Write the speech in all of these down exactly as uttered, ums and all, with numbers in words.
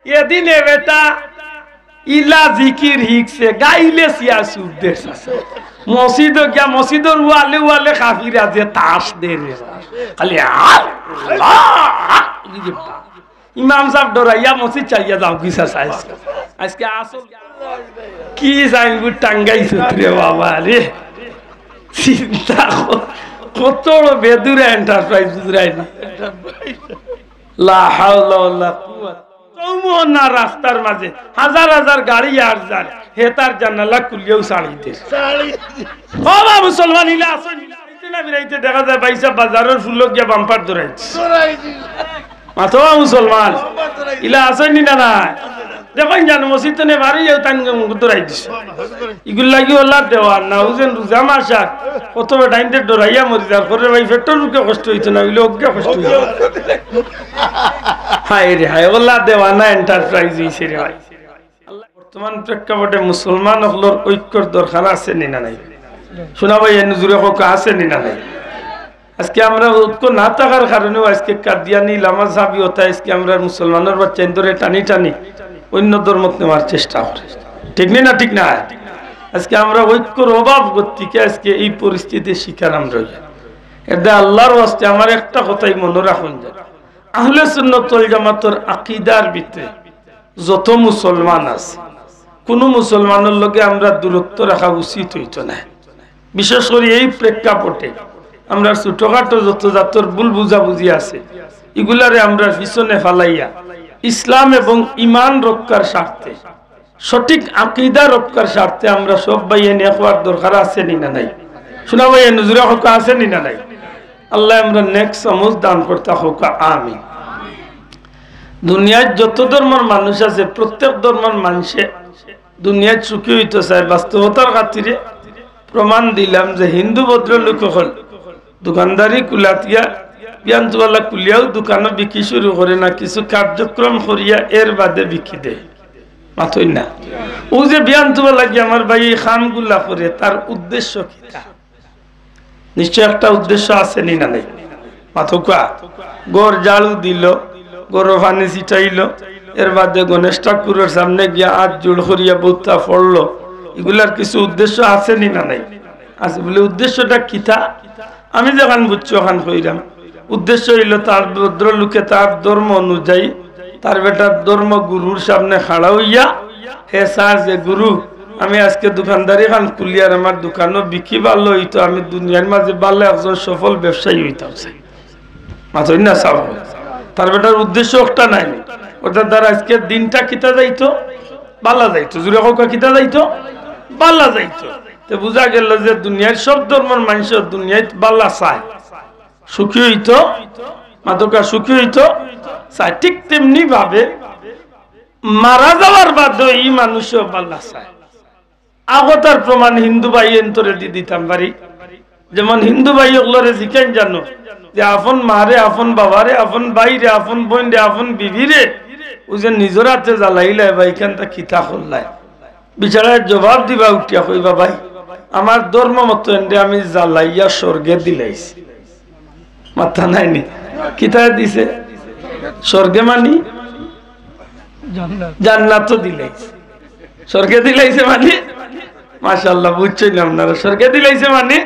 এদিন এ বেটা ইলা জিকির হিকছে, গাইলে সিয়া সুরদের। মসজিদো গিয়া মসজিদর ওয়ালে ওয়ালে কাফিরা যে তাস দের রে বা। খালি আল্লাহ। ইমাম সাব ডরাইয়া মসজিদ ছাড়িয়া যাও, কিসা চাইছ? আজকে আসল কি সাইনবোর্ড টাঙ্গাইছ রে বাবা রে। চিন্তা কর, কত বড় বেদুরা এন্টারপ্রাইজ বুঝরায় না। লা হাওলা ওয়ালা কুওয়াতা। চৌমুহনা রাস্তার মাঝে হাজার হাজার গাড়ি আর যার, হে তার জানালা খুলিয়াও ছাড়ি দের। ও বা মুসলমান, ইলা আছইন নি? বেড়াইতে না বেড়াইতে দেখা যায় ভাইসাব বাজারর ফুলো গিয়া বাম্পার ধরাইছে। মাতো বা মুসলমান, ইলা আছইন নি না নাই? দেখইন জানো মসজিদ তো নে বাড়ি যাও তান ধরাই দিছে। ইগুর লাগি ওলা দেওয়ার না, উজেন রোজা মাস আর কত বেটাইনতে ডরাইয়া মরি যার পরে ভাই পেটর ভুকে কষ্ট অইতো না, অইলে অজ্ঞা কষ্ট অইতো। হায় রে হায়, ওলা দেওয়ানা এন্টারপ্রাইজ অইছে রে ভাই। বর্তমান প্রেক্ষাপটে মুসলমান অকলর ঐক্যর দরকার আছে নি না নাই? শোনা ভাই, এ নজুরে কউক্কা আছে নি না নাই? আজকে আমরা ঐক্য না থাকার কারণেও আজকে কাদিয়ানি, লামা সাবি অতা আজকে আমরা মুসলমানর বাচ্চাইন ধরে টানি টানি অন্য ধর্মত নেওয়ার চেষ্টা করে। ঠিক নি না? ঠিক না? আজকে আমরা ঐক্যর অভাব গতিকে আজকে এই পরিস্থিতির শিকার আমরা অই। এতে আল্লাহর ওয়াস্তে আমার একটা কথাই মনো রাখইন যে আহলে সুন্নত ওয়াল জামাতর আকিদার ভিতরে যত মুসলমান আছে, কুনু মুসলমানর লগে আমরা দূরত্ব রাখা উচিত অইতো নায়। বিশেষ করি এই প্রেক্ষাপটে আমরা ছোটখাটো যত জাতর ভুল বুঝাবুঝি আছে, ইগুলারে আমরা পিছনে ফালাইয়া ইসলাম এবং ইমান রক্ষার স্বার্থে, সঠিক আকিদা রক্ষার স্বার্থে আমরা সব ভাইয়াইন এক অওয়ার দরকার আছে নি না নাই? শোনা ভাই, নজুরে কউক্কা আছে নি না নাই? আল্লায় আমরা নেক সমঝ দান করতা কউক্কা, আমিন। দুনিয়াত যত ধর্মর মানুষ আছে, প্রত্যেক ধর্মর মানষে দুনিয়াত সুখী অইতো চায়। বাস্তবতার খাতিরে প্রমাণ দিলাম যে হিন্দু ভদ্রলোক অকল দোকানদারি কুলাত গিয়া বিয়ানতুবালা কুলিয়াও দোকানো বিকি শুরু করে না, কিছু কার্যক্রম করিয়া এর বাদে বিকি দেয়। মাতইন না? অউ যে বিয়ানতুবালা গিয়া আমার ভাইয়ে ই কামগুলা করে, তার উদ্দেশ্য কিতা? নিশ্চয় একটা উদ্দেশ্য আছে নি না নাই? মাতউক্কা। ঘর ঝাড়ু দিলো, ঘরো পানি ছিটাইলো, এর বাদে গণেশ ঠাকুরর সামনে গিয়া আত জোড় করিয়া বউততা পড়লো, ইগুলার কিছু উদ্দেশ্য আছে নি না নাই? আছে। বলে, উদ্দেশ্যটা কিতা? আমি যেখান বুঝছি অখান কইরাম। উদ্দেশ্য অইলো তার ভদ্রলোকে তার ধর্ম অনুযায়ী তার বেটার ধর্ম গুরুর সামনে খাড়া অইয়া হে চার যে, "গুরু, আমি আজকে দোকানদারি খান খুলিয়ার আমার দোকানো বিকি ভালা অইতো, আমি দুনিয়ার মাঝে ভালা একজন সফল ব্যবসায়ী অইতাম চাই।" মাতইন না সাব। তার বেটার উদ্দেশ্য একটা নাই। অর্থাৎ তার আজকে দিনটা কিতা যাইতো? ভালা যাইতো। জুরে কউক্কা, কিতা যাইতো? ভালা যাইতো। তে বুঝা গেল যে দুনিয়ার সব ধর্মর মানষে দুনিয়াত ভালা চায়, সুখী অইতো, মাতউক্কা সুখী অইতো চায়। ঠিক তেমনি ভাবে মারা যাওয়ার বাদেও ই মানুষেও ভালা চায়। আগতার প্রমাণ হিন্দু ভাইয়াইন্তরে দি দিতাম পারি। যেমন হিন্দু ভাই অকলরে জিকাইন জানো যে আপন মারে, আপন বাবারে, আপন ভাইরে, আপন বইনরে, আপন বিবিরে, অউ যে নিজর আতে জ্বালাইলায় বা ইখানতা কিতা করলায়? বিচারায় জবাব দিবা উঠিয়া কইবা, "ভাই, আমার ধর্ম মতো এনরে আমি জ্বালাইয়া স্বর্গে দিলাইছি।" মাতইন না নি? কিতায় দিছে? স্বর্গে মানি জান্নাত। জান্নাতো দিলাইছে। স্বর্গে দিলাইছে মানি? মাশাআল্লাহ, বুঝছইন আপনারা। স্বর্গে দিলাইছে মানি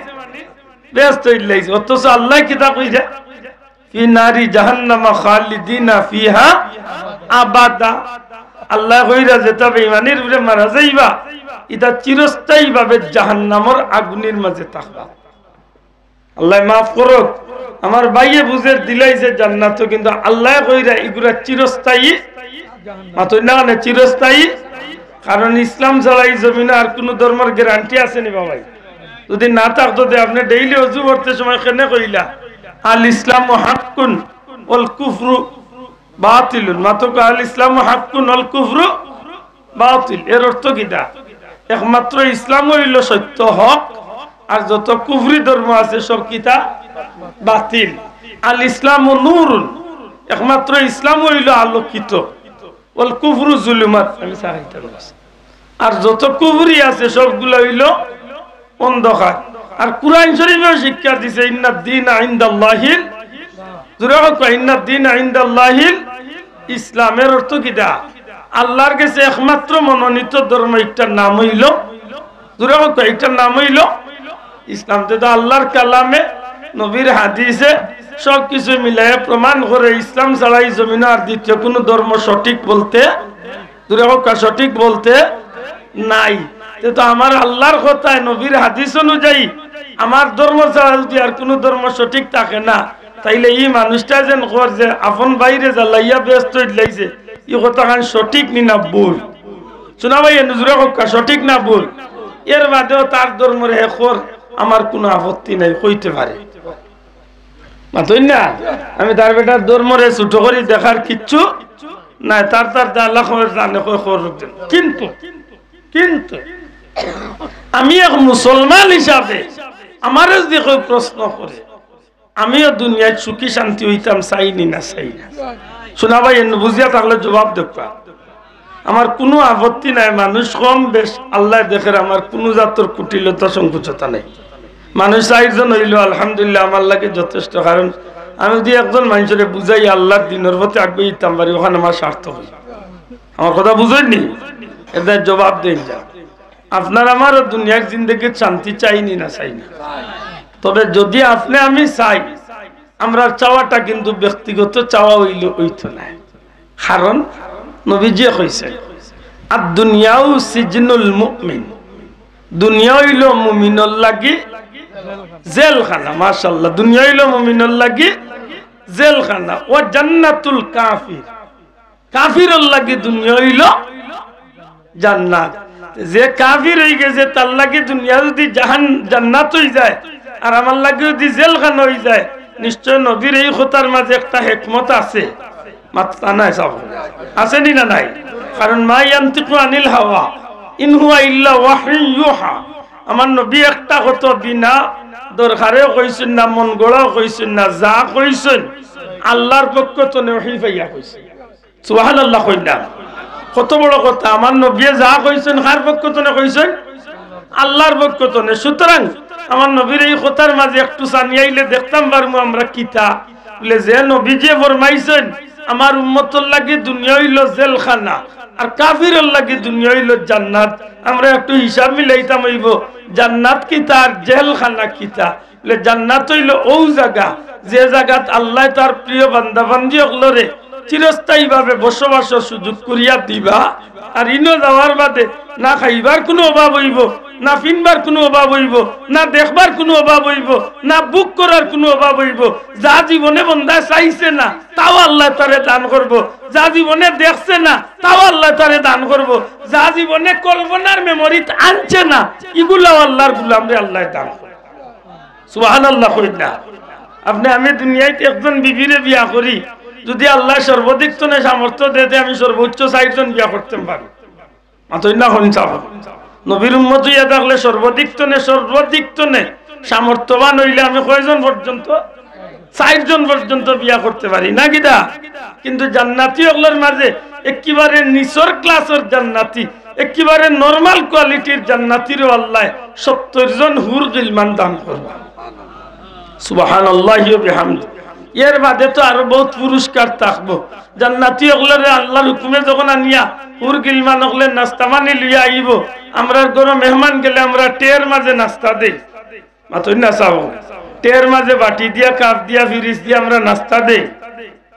বেহেস্তো দিলাইছে। অথচ আল্লায় কিতা কইরা? "ফি নারি জাহান্নামা খালিদিনা ফিহা আবাদা।" আল্লায় কইরা যেতা বেইমানির উপরে মারা যাইবা, ইতা চিরস্থায়ী ভাবে জাহান্নামর আগুনির মাঝে থাকবা। আল্লায় মাফ করউক, আমার ভাইয়ে বুঝের দিলাইছে জান্নাতো, কিন্তু আল্লায় কইরা ইগুলা চিরস্থায়ী, মাতইন না কেনে চিরস্থায়ী? কারণ ইসলাম ছাড়া ই জমিনো আর কুনু ধর্মর গ্যারান্টি আছে নি বাবাই? যদি না থাকতো তে আপনে ডেইলি অজু করতে সময় কেনে কইলা, "আল ইসলামু হাক্কুন ওয়াল কুফরু বাতিলুন।" মাতউক্কা, "আল ইসলামু হাক্কুন ওয়াল কুফরু বাতিল।" এর অর্থ কিতা? একমাত্র ইসলাম অইলো সত্য, হক, আর যত কুফরি ধর্ম আছে সব কিতা? বাতিল। "আল ইসলামু নূরুন", একমাত্র ইসলাম অইলো আলোকিত। "ওয়াল কুফরু জুলুমাত", আমি চাইতাম না। আর যত কুফরি আছে সবগুলা অইলো অন্ধকার। আর কুরআন শরীফেও শিক্ষা দিছে, "ইন্নাদ দীনা ইনদাল্লাহিল", জুরে কউক্কা, "ইন্নাদ দীনা ইনদাল্লাহিল ইসলাম।" এর অর্থ কিতা? আল্লাহর গেছে একমাত্র মনোনীত ধর্ম, ইটার নাম অইলো, জোরে কউক্কা, ইটার নাম অইলো ইসলাম। তে তো আল্লাহর কালামে, নবীর হাদিসে সব কিছু মিলাইয়া প্রমাণ করে ইসলাম ছাড়া ই জমিনো আর দ্বিতীয় কুনু ধর্ম সঠিক বলতে, জোরে কউক্কা, সঠিক বলতে নাই। তে তো আমার আল্লাহর কথায়, নবীর হাদিস অনুযায়ী আমার ধর্ম ছাড়া যদি আর কুনু ধর্ম সঠিক থাকে না, তাইলে ই মানুষটা যেন কর যে আপন ভাইরে জ্বালাইয়া বেহেস্তো দিলাইছে, ই কথাখান সঠিক নি না ভুল? সোনা ভাই, এ নজরে কউক্কা, সঠিক না ভুল? এর বাদেও তার ধর্মরে হে কর, আমার কুনু আপত্তি নাই, কইতে পারে। মাতইন না? আমি তার বেটার ধর্মরে ছোট করি দেখার কিচ্ছু নাই। তার, তার যা আল্লাহ কয় জানে, কয় কর। কিন্তু, কিন্তু আমি এক মুসলমান হিসাবে আমারে যদি কেউ প্রশ্ন করে, আমিও দুনিয়াত সুখী শান্তি অইতাম চাই নি না চাই না? সোনা ভাই, এনে বুঝিয়া থাকলে জবাব দেউক্কা। আমার কুনু আপত্তি নাই, মানুষ কম বেশ আল্লায় দেখের, আমার কুনু জাতর কুটিলতা সংকুচতা নাই। মানুষ চাইরজন অইলো আলহামদুলিল্লাহ, আমার লাগি যথেষ্ট। কারণ আমি যদি একজন মানষরে বুঝাই আল্লাহর দ্বীনর পথে আগুয়াইতাম পারি, অখান আমার সার্থক অইলো। আমার কথা বুঝইন নি? এর জবাব দেইন যা। আপনার আমারও দুনিয়ার জিন্দেগিত শান্তি চাই নি না চাই না? তবে যদি আপনে আমি চাই, আমরার চাওয়াটা কিন্তু ব্যক্তিগত চাওয়া অইলে অইতো নায়। কারণ নবীজিয়ে কইছইন, "আদ দুনিয়াউ সিজনুল মুমিন।" দুনিয়া অইলো মুমিনর লাগি জেলখানা। মাশাআল্লাহ, দুনিয়া অইলো মুমিনর লাগি জেলখানা। "ওয়া জান্নাতুল কাফির।" কাফিরর লাগি দুনিয়া অইলো জান্নাত। যে কাফির অইগেছে, তার লাগি দুনিয়া যদি জাহান-, জান্নাত অইযায়, আর আমার লাগি যদি জেলখানা অইযায়, নিশ্চয় নবীর ই কথার মাঝে একটা হেকমত আছে। মাততা নায় সাব। আছে নি না নাই? কারণ মা ইয়ান্তিকু আনিল হাওয়া, ইন হুয়া ইল্লা ওয়াহয়ুন ইউহা। আমার নবী একটা কথা বিনা দরকারেও কইছইন না, মন গড়াও কইছইন না, যা কইছইন আল্লাহর পক্ষ তনে ওহী পাইয়া কইছইন। সুবহানাল্লাহ কইন না? কত বড় কথা, আমার নবীয়ে যা কইছইন, কার পক্ষ তনে কইছইন? আল্লাহর পক্ষ তনে। সুতরাং আমার নবীর ই কথার মাঝে একটু চানিয়াইলে দেখতাম পারমু আমরা কিতা। বুলে, যে নবীজিয়ে ফরমাইছইন, "আমার উম্মতর লাগি দুনিয়া অইলো জেলখানা, আর কাফিরর লাগি দুনিয়া অইলো জান্নাত।" আমরা একটু হিসাব মিলাইতাম অইবো, জান্নাত কিতা আর জেলখানা কিতা? বুলে, জান্নাত অইলো অউ জাগা, যে জাগাত আল্লায় তার প্রিয় বান্দা বান্দি অকলরে চিরস্থায়ীভাবে বসবাসর সুযোগ করিয়া দিবা। আর ইনো যাওয়ার বাদে না খাইবার কুনু অভাব অইবো, না ফিনবার কুনু অভাব অইবো, না দেখবার কুনু অভাব অইবো, না ভোগ করার কুনু অভাব অইবো। যা জীবনে বন্দায় চাইছে না, তাও আল্লায় তারে দান করবো। যা জীবনে দেখছে না, তাও আল্লায় তারে দান করবো। যা জীবনে কল্পনার মেমরিত আনছে না, ইগুলাও আল্লাহর গুলামরে আল্লায় দান করবো। সুবহানাল্লাহ কইন না? আপনে আমি দুনিয়াত একজন বিবিরে বিয়া করি, যদি আল্লায় সর্বাধিক তনে সামর্থ্য দেয়, তে আমি সর্বোচ্চ চাইরজন বিয়া করতাম পারি। মাতইন না কইন সাব? নবীর উম্মত অইয়া থাকলে সর্বাধিক তনে, সর্বাধিক তনে সামর্থ্যবান অইলে আমি কয়জন পর্যন্ত? চাইরজন পর্যন্ত বিয়া করতে পারি, না কিতা? কিন্তু জান্নাতি অকলর মাঝে একেবারে নিচর ক্লাসর জান্নাতি, একেবারে নরমাল কোয়ালিটির জান্নাতিরেও আল্লায় সত্তইর জন হুর গিলমান দান করবা। সুবহানাল্লাহি ওয়া বিহামদি। এর বাদে তো আরো বউত পুরস্কার থাকবো। জান্নাতি অকলরে আল্লাহর হুকুমে যখন আনিয়া হুর গিলমান অকলে নাস্তা পানি লইয়া আইবো, আমরার ঘরো মেহমান গেলে আমরা ট্রের মাঝে নাস্তা দেই। মাতইন না সাব? ট্রের মাঝে বাটি দিয়া, কাপ দিয়া, পিরিচ দিয়া আমরা নাস্তা দেই।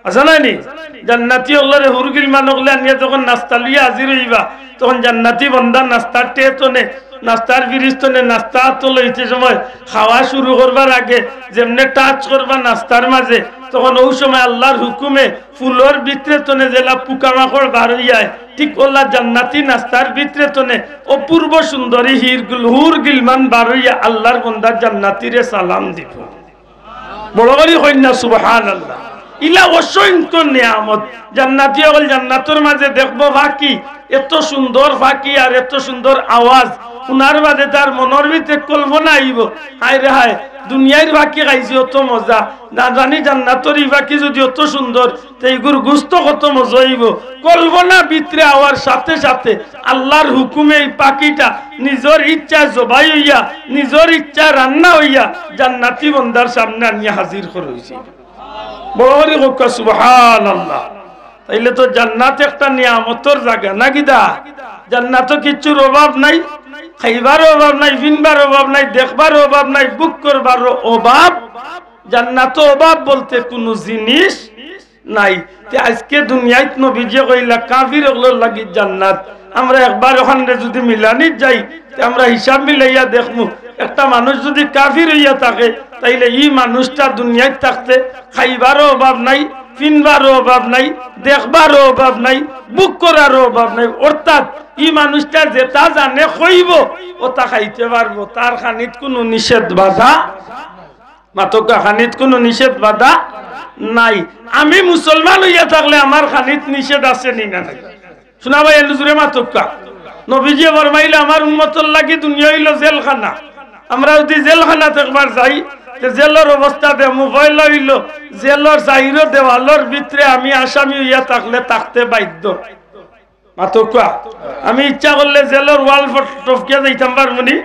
আছে না নি? জান্নাতি অকলরে হুর গিলমান অকলে আনিয়া যখন নাস্তা লইয়া হাজির অইবা, তখন জান্নাতি বন্দা নাস্তার ট্রে তনে, নাস্তার পিরিচ তনে নাস্তা আতো লইতে সময়, খাওয়া শুরু করবার আগে যেমনে টাচ করবা নাস্তার মাঝে, তখন অউ সময় আল্লাহর হুকুমে ফুলর ভিতরে তনে যেলা পোকামাকড় বার অইয়ায়, ঠিক অলা জান্নাতি নাস্তার ভিতরে তনে অপূর্ব সুন্দরী হির গুল-, হুর গিলমান বার অইয়া আল্লাহর বন্দা জান্নাতিরে সালাম দিবো। বড় করি কইন না সুবহানাল্লাহ। ইলা অসংখ্য নিয়ামত। জান্নাতি অকল জান্নাতর মাঝে দেখবো পাখি, এত সুন্দর পাখি আর এত সুন্দর আওয়াজ। হুনার বাদে তার মনর ভিতরে কল্পনা আইবো, হায় রে হায়, দুনিয়ার পাখি খাইছি অত মজা, না জানি জান্নাতর ই পাখি যদি অত সুন্দর, তে ইগুর গুস্ত কত মজা অইবো। কল্পনা ভিতরে আওয়ার সাথে সাথে আল্লাহর হুকুমে ই পাখিটা নিজর ইচ্ছায় জবাই অইয়া, নিজর ইচ্ছায় রান্না অইয়া জান্নাতি বন্দার সামনে আনিয়া হাজির করা অইছে। বড় করি কউক্কা সুবহানাল্লাহ। তাইলে তো জান্নাত একটা নিয়ামতর জাগা, না কিতা? জান্নাতো কিচ্ছুর অভাব নাই, খাইবারও অভাব নাই, ফিনবারও অভাব নাই, দেখবারও অভাব নাই, ভোগ করবারও অভাব। জান্নাতো অভাব বলতে কুনু জিনিস নাই। তে আইজকে দুনিয়াত নবীজিয়ে কইলা কাফির অকলর লাগি জান্নাত। আমরা একবার অখানরে যুদি মিলানিত যাই, তে আমরা হিসাব মিলাইয়া দেখমু, একটা মানুষ যুদি কাফির অইয়া থাকে, তাইলে ই মানুষটা দুনিয়াত থাকতে খাইবারও অভাব নাই, ফিনবারও অভাব নাই, দেখবারও অভাব নাই, ভোগ করারও অভাব নাই। অর্থাৎ ই মানুষটা যেটা জানে কইবো, ওটা খাইতে পারবো, তার খানিত কুনু নিষেধ বাধা, মাতউক্কা, খানিত কুনু নিষেধ বাধা নাই। আমি মুসলমান অইয়া থাকলে আমার খানিত নিষেধ আছে নি না নাই? শুনা ভাই, এনু জুরে মাতউক্কা। নবীজিয়ে ফরমাইলা, আমার উম্মতর লাগি দুনিয়া অইলো জেলখানা। আমরা যুদি জেলখানাত একবার যাই, তে জেলর অবস্থা দেখমু। পয়লা অইলো, জেলর চাইরো দেওয়ালর ভিতরে আমি আসামি অইয়া থাকলে থাকতে বাধ্য। মাতউক্কা, আমি ইচ্ছা করলে জেলর ওয়াল ফট-, টপকিয়া যাইতাম পারমুনি?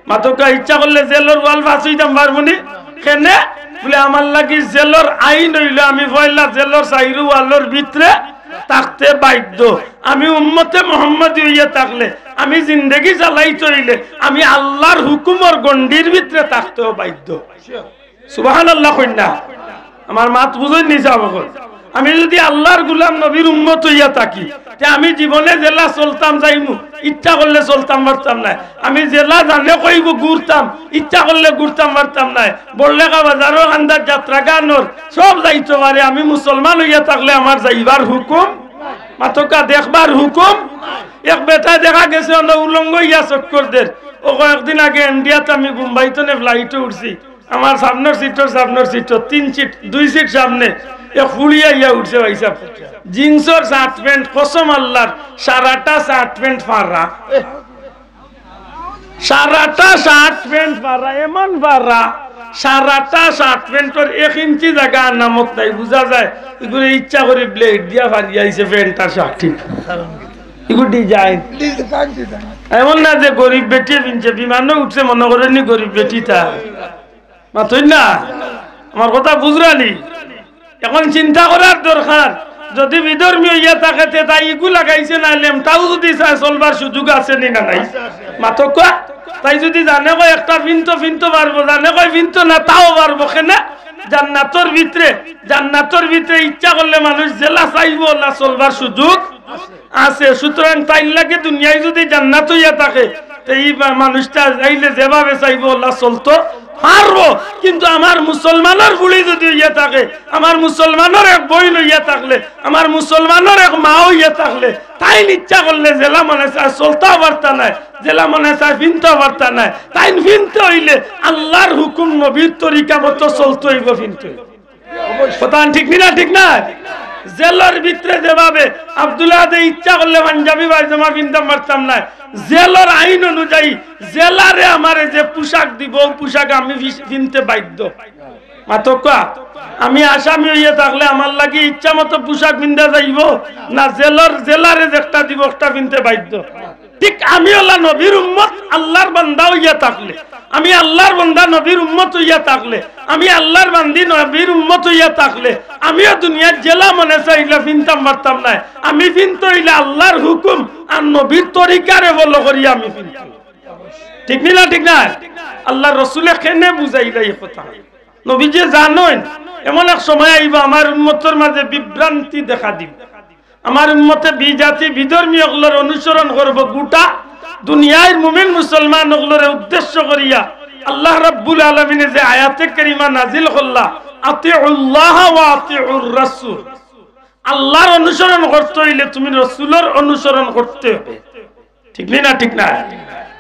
মাতউক্কা, ইচ্ছা করলে জেলর ওয়াল ফাছ অইতাম পারমুনি? কেনে? বুলে, আমার লাগি জেলর আইন অইলো আমি পয়লা জেলর চাইরো ওয়ালর ভিতরে থাকতে বাধ্য। আমি উম্মতে মোহাম্মদী অইয়া থাকলে, আমি জিন্দেগি চালাইতে অইলে আমি আল্লার হুকুমর গণ্ডির ভিতরে থাকতেও বাধ্য। সুবহানাল্লাহ কইন না? আমার মাত বুঝইন নি সাব অকল? আমি যুদি আল্লার গুলাম নবীর উম্মত অইয়া থাকি, তে আমি জীবনে যেলা চলতাম যাইমু, ইচ্ছা করলে চলতাম পারতাম নায়। আমি যেলা জানে কইবো ঘুরতাম, ইচ্ছা করলে ঘুরতাম পারতাম নায়। বড়লেখা বাজারর কান্দার যাত্রাগানর সব যাইতো পারে, আমি মুসলমান অইয়া থাকলে আমার যাইবার হুকুম, মাতউক্কা, দেখবার হুকুম। এক বেটায় দেখা গেছে অনো উলঙ্গ অইয়া চক্কর দের। অউ কয়েকদিন আগে ইন্ডিয়াত আমি বোম্বাই থনে ফ্লাইটো উঠছি, আমার সামনর সিটর, সামনর সিটর তিন সিট, দুই সিট সামনে, এক ফুড়ি আইয়া উঠছে ভাইসাব। জিন্সর শার্ট প্যান্ট, কসম আল্লার, সারাটা শার্ট প্যান্ট ফাড়া। সারাটা শার্ট প্যান্ট ফাড়া, এমন ফাড়া, সারাটা শার্ট প্যান্টর এক ইঞ্চি জাগা আনামত নাই। বুঝা যায়, ইগুরে ইচ্ছা করি ব্লেড দিয়া ফাড়িয়া আইছে প্যান্ট আর শার্ট। ঠিক, ইগু ডিজাইন। এমন না যে গরিব বেটিয়ে ফিনছে, বিমানো উঠছে মনো করইন নি গরিব বেটি তা। মাতইন না? আমার কথা বুঝরা নি? এখন চিন্তা করার দরকার, যুদি বিধর্মী অইয়া থাকে, তে তাই ইগু লাগাইছে না, লেমটাও যুদি চায়, চলবার সুযোগ আছে নি না নাই? মাতউক্কা, তাই যুদি জানে কয় একটা ফিনতো, ফিনতো পারবো, জানে কয় ফিনতো না, তাও পারবো। কেনে? জান্নাতর ভিতরে, জান্নাতর ভিতরে ইচ্ছা করলে মানুষ যেলা চাইবো, ওলা চলবার সুযোগ আছে। সুতরাং তাইর লাগি দুনিয়ায় যুদি জান্নাত অইয়া থাকে, তে ই বা-, মানুষটা চাইলে যেভাবে চাইবো ওলা চলতো পারবো। কিন্তু আমার মুসলমানর ফুড়ি যুদি অইয়া থাকে, আমার মুসলমানর এক বইন অইয়া থাকলে, আমার মুসলমানর এক মা অইয়া থাকলে, তাইন ইচ্ছা করলে যেলা মনে চায় চলতাও পারতা নায়, যেলা মনে চায় ফিনতাও পারতা নায়। তাইন ফিনতে অইলে আল্লার হুকুম নবীর তরিকা মতো চলতে অইবো, ফিনতে অইবো। কথা ঠিক নি না? ঠিক না? জেলর ভিতরে যেভাবে আব্দুল্লাহ দে ইচ্ছা করলে পাঞ্জাবি পায়জামা ফিনতাম পারতাম নায়, জেলর আইন অনুযায়ী জেলারে আমারে যে পোশাক দিবো, অউ পোশাক আমি ফি-, ফিনতে বাধ্য। মাতউক্কা, আমি আসামি অইয়া থাকলে আমার লাগি ইচ্ছা মতো পোশাক ফিন্দা যাইবো, না জেলর, জেলারে যেটা দিবো, একটা ফিনতে বাধ্য। ঠিক আমি ওলা নবীর উম্মত, আল্লার বান্দা অইয়া থাকলে, আমি আল্লার বান্দা নবীর উম্মত অইয়া থাকলে, আমি আল্লার বান্দি নবীর উম্মত অইয়া থাকলে, আমিও দুনিয়াত যেলা মনে চায় ইলা ফিনতাম পারতাম নায়। আমি ফিনতে অইলে আল্লার হুকুম আর নবীর তরিকারে follow করি আমি ফিনতে অইবো। ঠিক নি না? ঠিক না? আল্লার রসুলে কেনে বুঝাইলা ই কথা? নবীজিয়ে জানইন, এমন এক সময় আইবো আমার উম্মতর মাঝে বিভ্রান্তি দেখা দিবো। আমার উম্মতে বিজাতি বিধর্মী অকলর অনুসরণ করবো। গোটা দুনিয়ার মুমিন মুসলমান অকলরে উদ্দেশ্য করিয়া আল্লাহ রাব্বুল আলামিনে যে আয়াতে কারিমা নাজিল করলা, "আতিউল্লাহ ওয়া আতিউর রাসূল।" আল্লার অনুসরণ করতে অইলে তুমি রসুলর অনুসরণ করতে অইবো। ঠিক নি না? ঠিক না?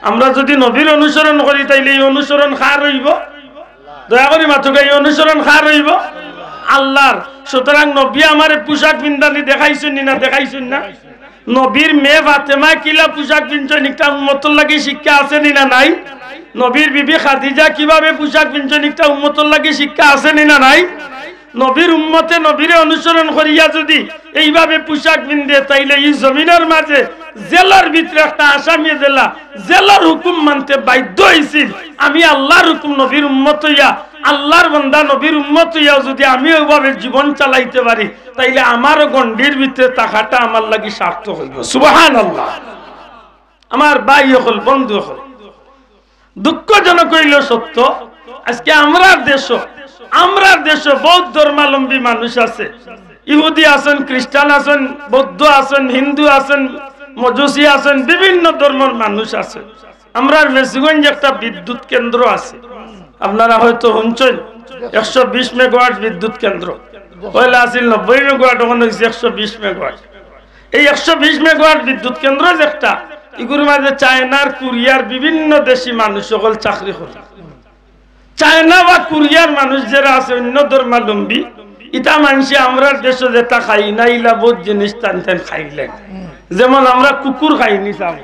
আমরা যুদি নবীর অনুসরণ করি, তাইলে ই অনুসরণ কার অইবো? দয়া করি মাতউক্কা, ই অনুসরণ কার অইবো? আল্লার। সুতরাং নবীয়ে আমারে পোশাক ফিন্দানি দেখাইছইন নি না? দেখাইছইন না? নবীর মেয়ে ফাতেমা কিলা পোশাক ফিনছইন, ইকটা উম্মতর লাগি শিক্ষা আছে নি না নাই? নবীর বিবি খাদিজা কিভাবে পোশাক ফিনছইন, ইকটা উম্মতর লাগি শিক্ষা আছে নি না নাই? নবীর উম্মতে নবীরে অনুসরণ করিয়া যুদি এইভাবে পোশাক ফিন্দে, তাইলে ই জমিনর মাঝে জেলর ভিতরে একটা আসামি যেলা জেলর হুকুম মানতে বাধ্য অইছিল। আমি আল্লার হুকুম নবীর উম্মত অইয়া আল্লাহর বান্দা নবীর উম্মত অইয়াও যুদি আমি অউভাবে জীবন চালাইতে পারি, তাইলে আমারও গণ্ডির ভিতরে থাকাটা আমার লাগি সার্থক অইবো। সুবহানাল্লাহ। আমার ভাই অকল, বন্ধু অকল, দুঃখজনক অইলেও সত্য, আজকে আমরার দেশো, আমরার দেশো বউত ধর্মাবলম্বী মানুষ আছে। ইহুদি আছইন, খ্রিস্টান আছইন, বৌদ্ধ আছইন, হিন্দু আছইন, মজুসি আছইন, বিভিন্ন ধর্মর মানুষ আছে। আমরার ফেঞ্চুগঞ্জ একটা বিদ্যুৎ কেন্দ্র আছে, আপনারা হয়তো হুনছইন, একশো বিশ মেগাওয়াট বিদ্যুৎ কেন্দ্র। পয়লা আছিল নব্বই মেগাওয়াট, অখন অইছে একশো বিশ মেগাওয়াট। এই একশো বিশ মেগাওয়াট বিদ্যুৎ কেন্দ্র যে একটা, ইগুর মাঝে চায়নার, কোরিয়ার বিভিন্ন দেশি মানুষ অকল চাকরি করে। চায়না বা কোরিয়ার মানুষ যেরা আছে অইন্য ধর্মাবলম্বী, ইতা মানষে আমরার দেশো যেটা খাই না, ইলা বউত জিনিস তান তান খাইলাইন। যেমন আমরা কুকুর খাইনি চাও,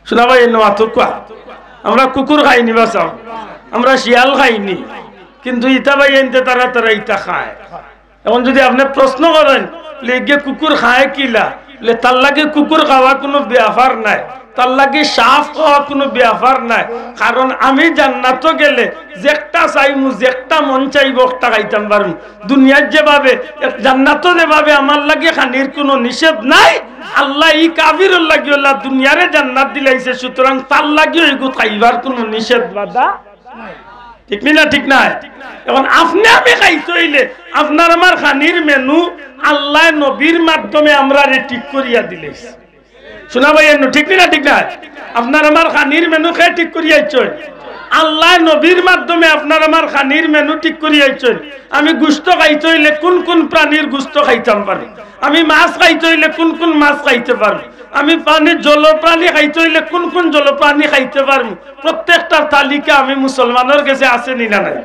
শুনা ভাই, এনো আতর কুয়া, আমরা কুকুর খাইনি বা চাও, আমরা শিয়াল খাইনি, কিন্তু ইতা ভাইয়াইন্তে তারা, তারা ইতা খায়। অখন যুদি আপনে প্রশ্ন করইন, লে ইগে কুকুর খায় কিলা? লে তার লাগি কুকুর খাওয়া কুনু ব্যাপার নায়, তার লাগি সাপ খাওয়া কুনু ব্যাপার নায়। কারণ আমি জান্নাতো গেলে যেকটা চাইমু, যেকটা মন চাইবো, অকটা খাইতাম পারমু। দুনিয়ার যেভাবে, জান্নাতো যেভাবে আমার লাগি খানির কুনু নিষেধ নাই, আল্লায় ই কাফিরর লাগি অলা দুনিয়ারে জান্নাত দিলাইছে, সুতরাং তার লাগিও ইগুত খাইবার কুনু নিষেধ বাধা, ঠিক নি না? ঠিক নায়? অখন আপনে আমি খাইতে অইলে আপনার আমার খানির মেনু আল্লায় নবীর মাধ্যমে আমরারে ঠিক করিয়া দিলাইছে। শুনা ভাই, এনো ঠিক নি না? ঠিক নায়? আপনার আমার খানির মেনু কে ঠিক করিয়া আইছইন? আল্লায় নবীর মাধ্যমে আপনার আমার খানির মেনু ঠিক করিয়া আইছইন। আমি গুস্ত খাইতে অইলে কুন কুন প্রাণীর গুস্ত খাইতাম পারি, আমি মাছ খাইতে অইলে কুন কুন মাছ খাইতে পারমু, আমি পানি, জলপ্রাণী খাইতে অইলে কুন কুন জলপ্রাণী খাইতে পারমু, প্রত্যেকটার তালিকা আমি মুসলমানর গেছে আছে নি না নাই?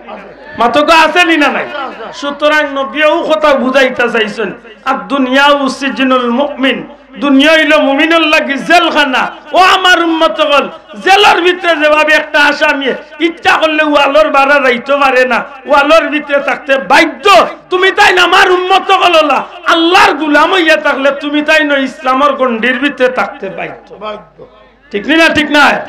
মাতউক্কা, আছে নি না নাই? সুতরাং নবীয়ে অউ কথা বুঝাইতা চাইছইন, "আদ দুনিয়া সিজিনুল মুমিন", দুনিয়া অইলো মুমিনর লাগি জেলখানা। ও আমার উম্মত অকল, জেলর ভিতরে যেভাবে একটা আসামিয়ে ইচ্ছা করলে ওয়ালর বারা যাইতো পারে না, ওয়ালর ভিতরে থাকতে বাধ্য। তুমি তাইন আমার উম্মত অকল অলা, আল্লার গুলাম অইয়া থাকলে তুমি তাইনও ইসলামর গণ্ডির ভিতরে থাকতে বাধ্য। বাধ্য। ঠিক নি না? ঠিক নায়?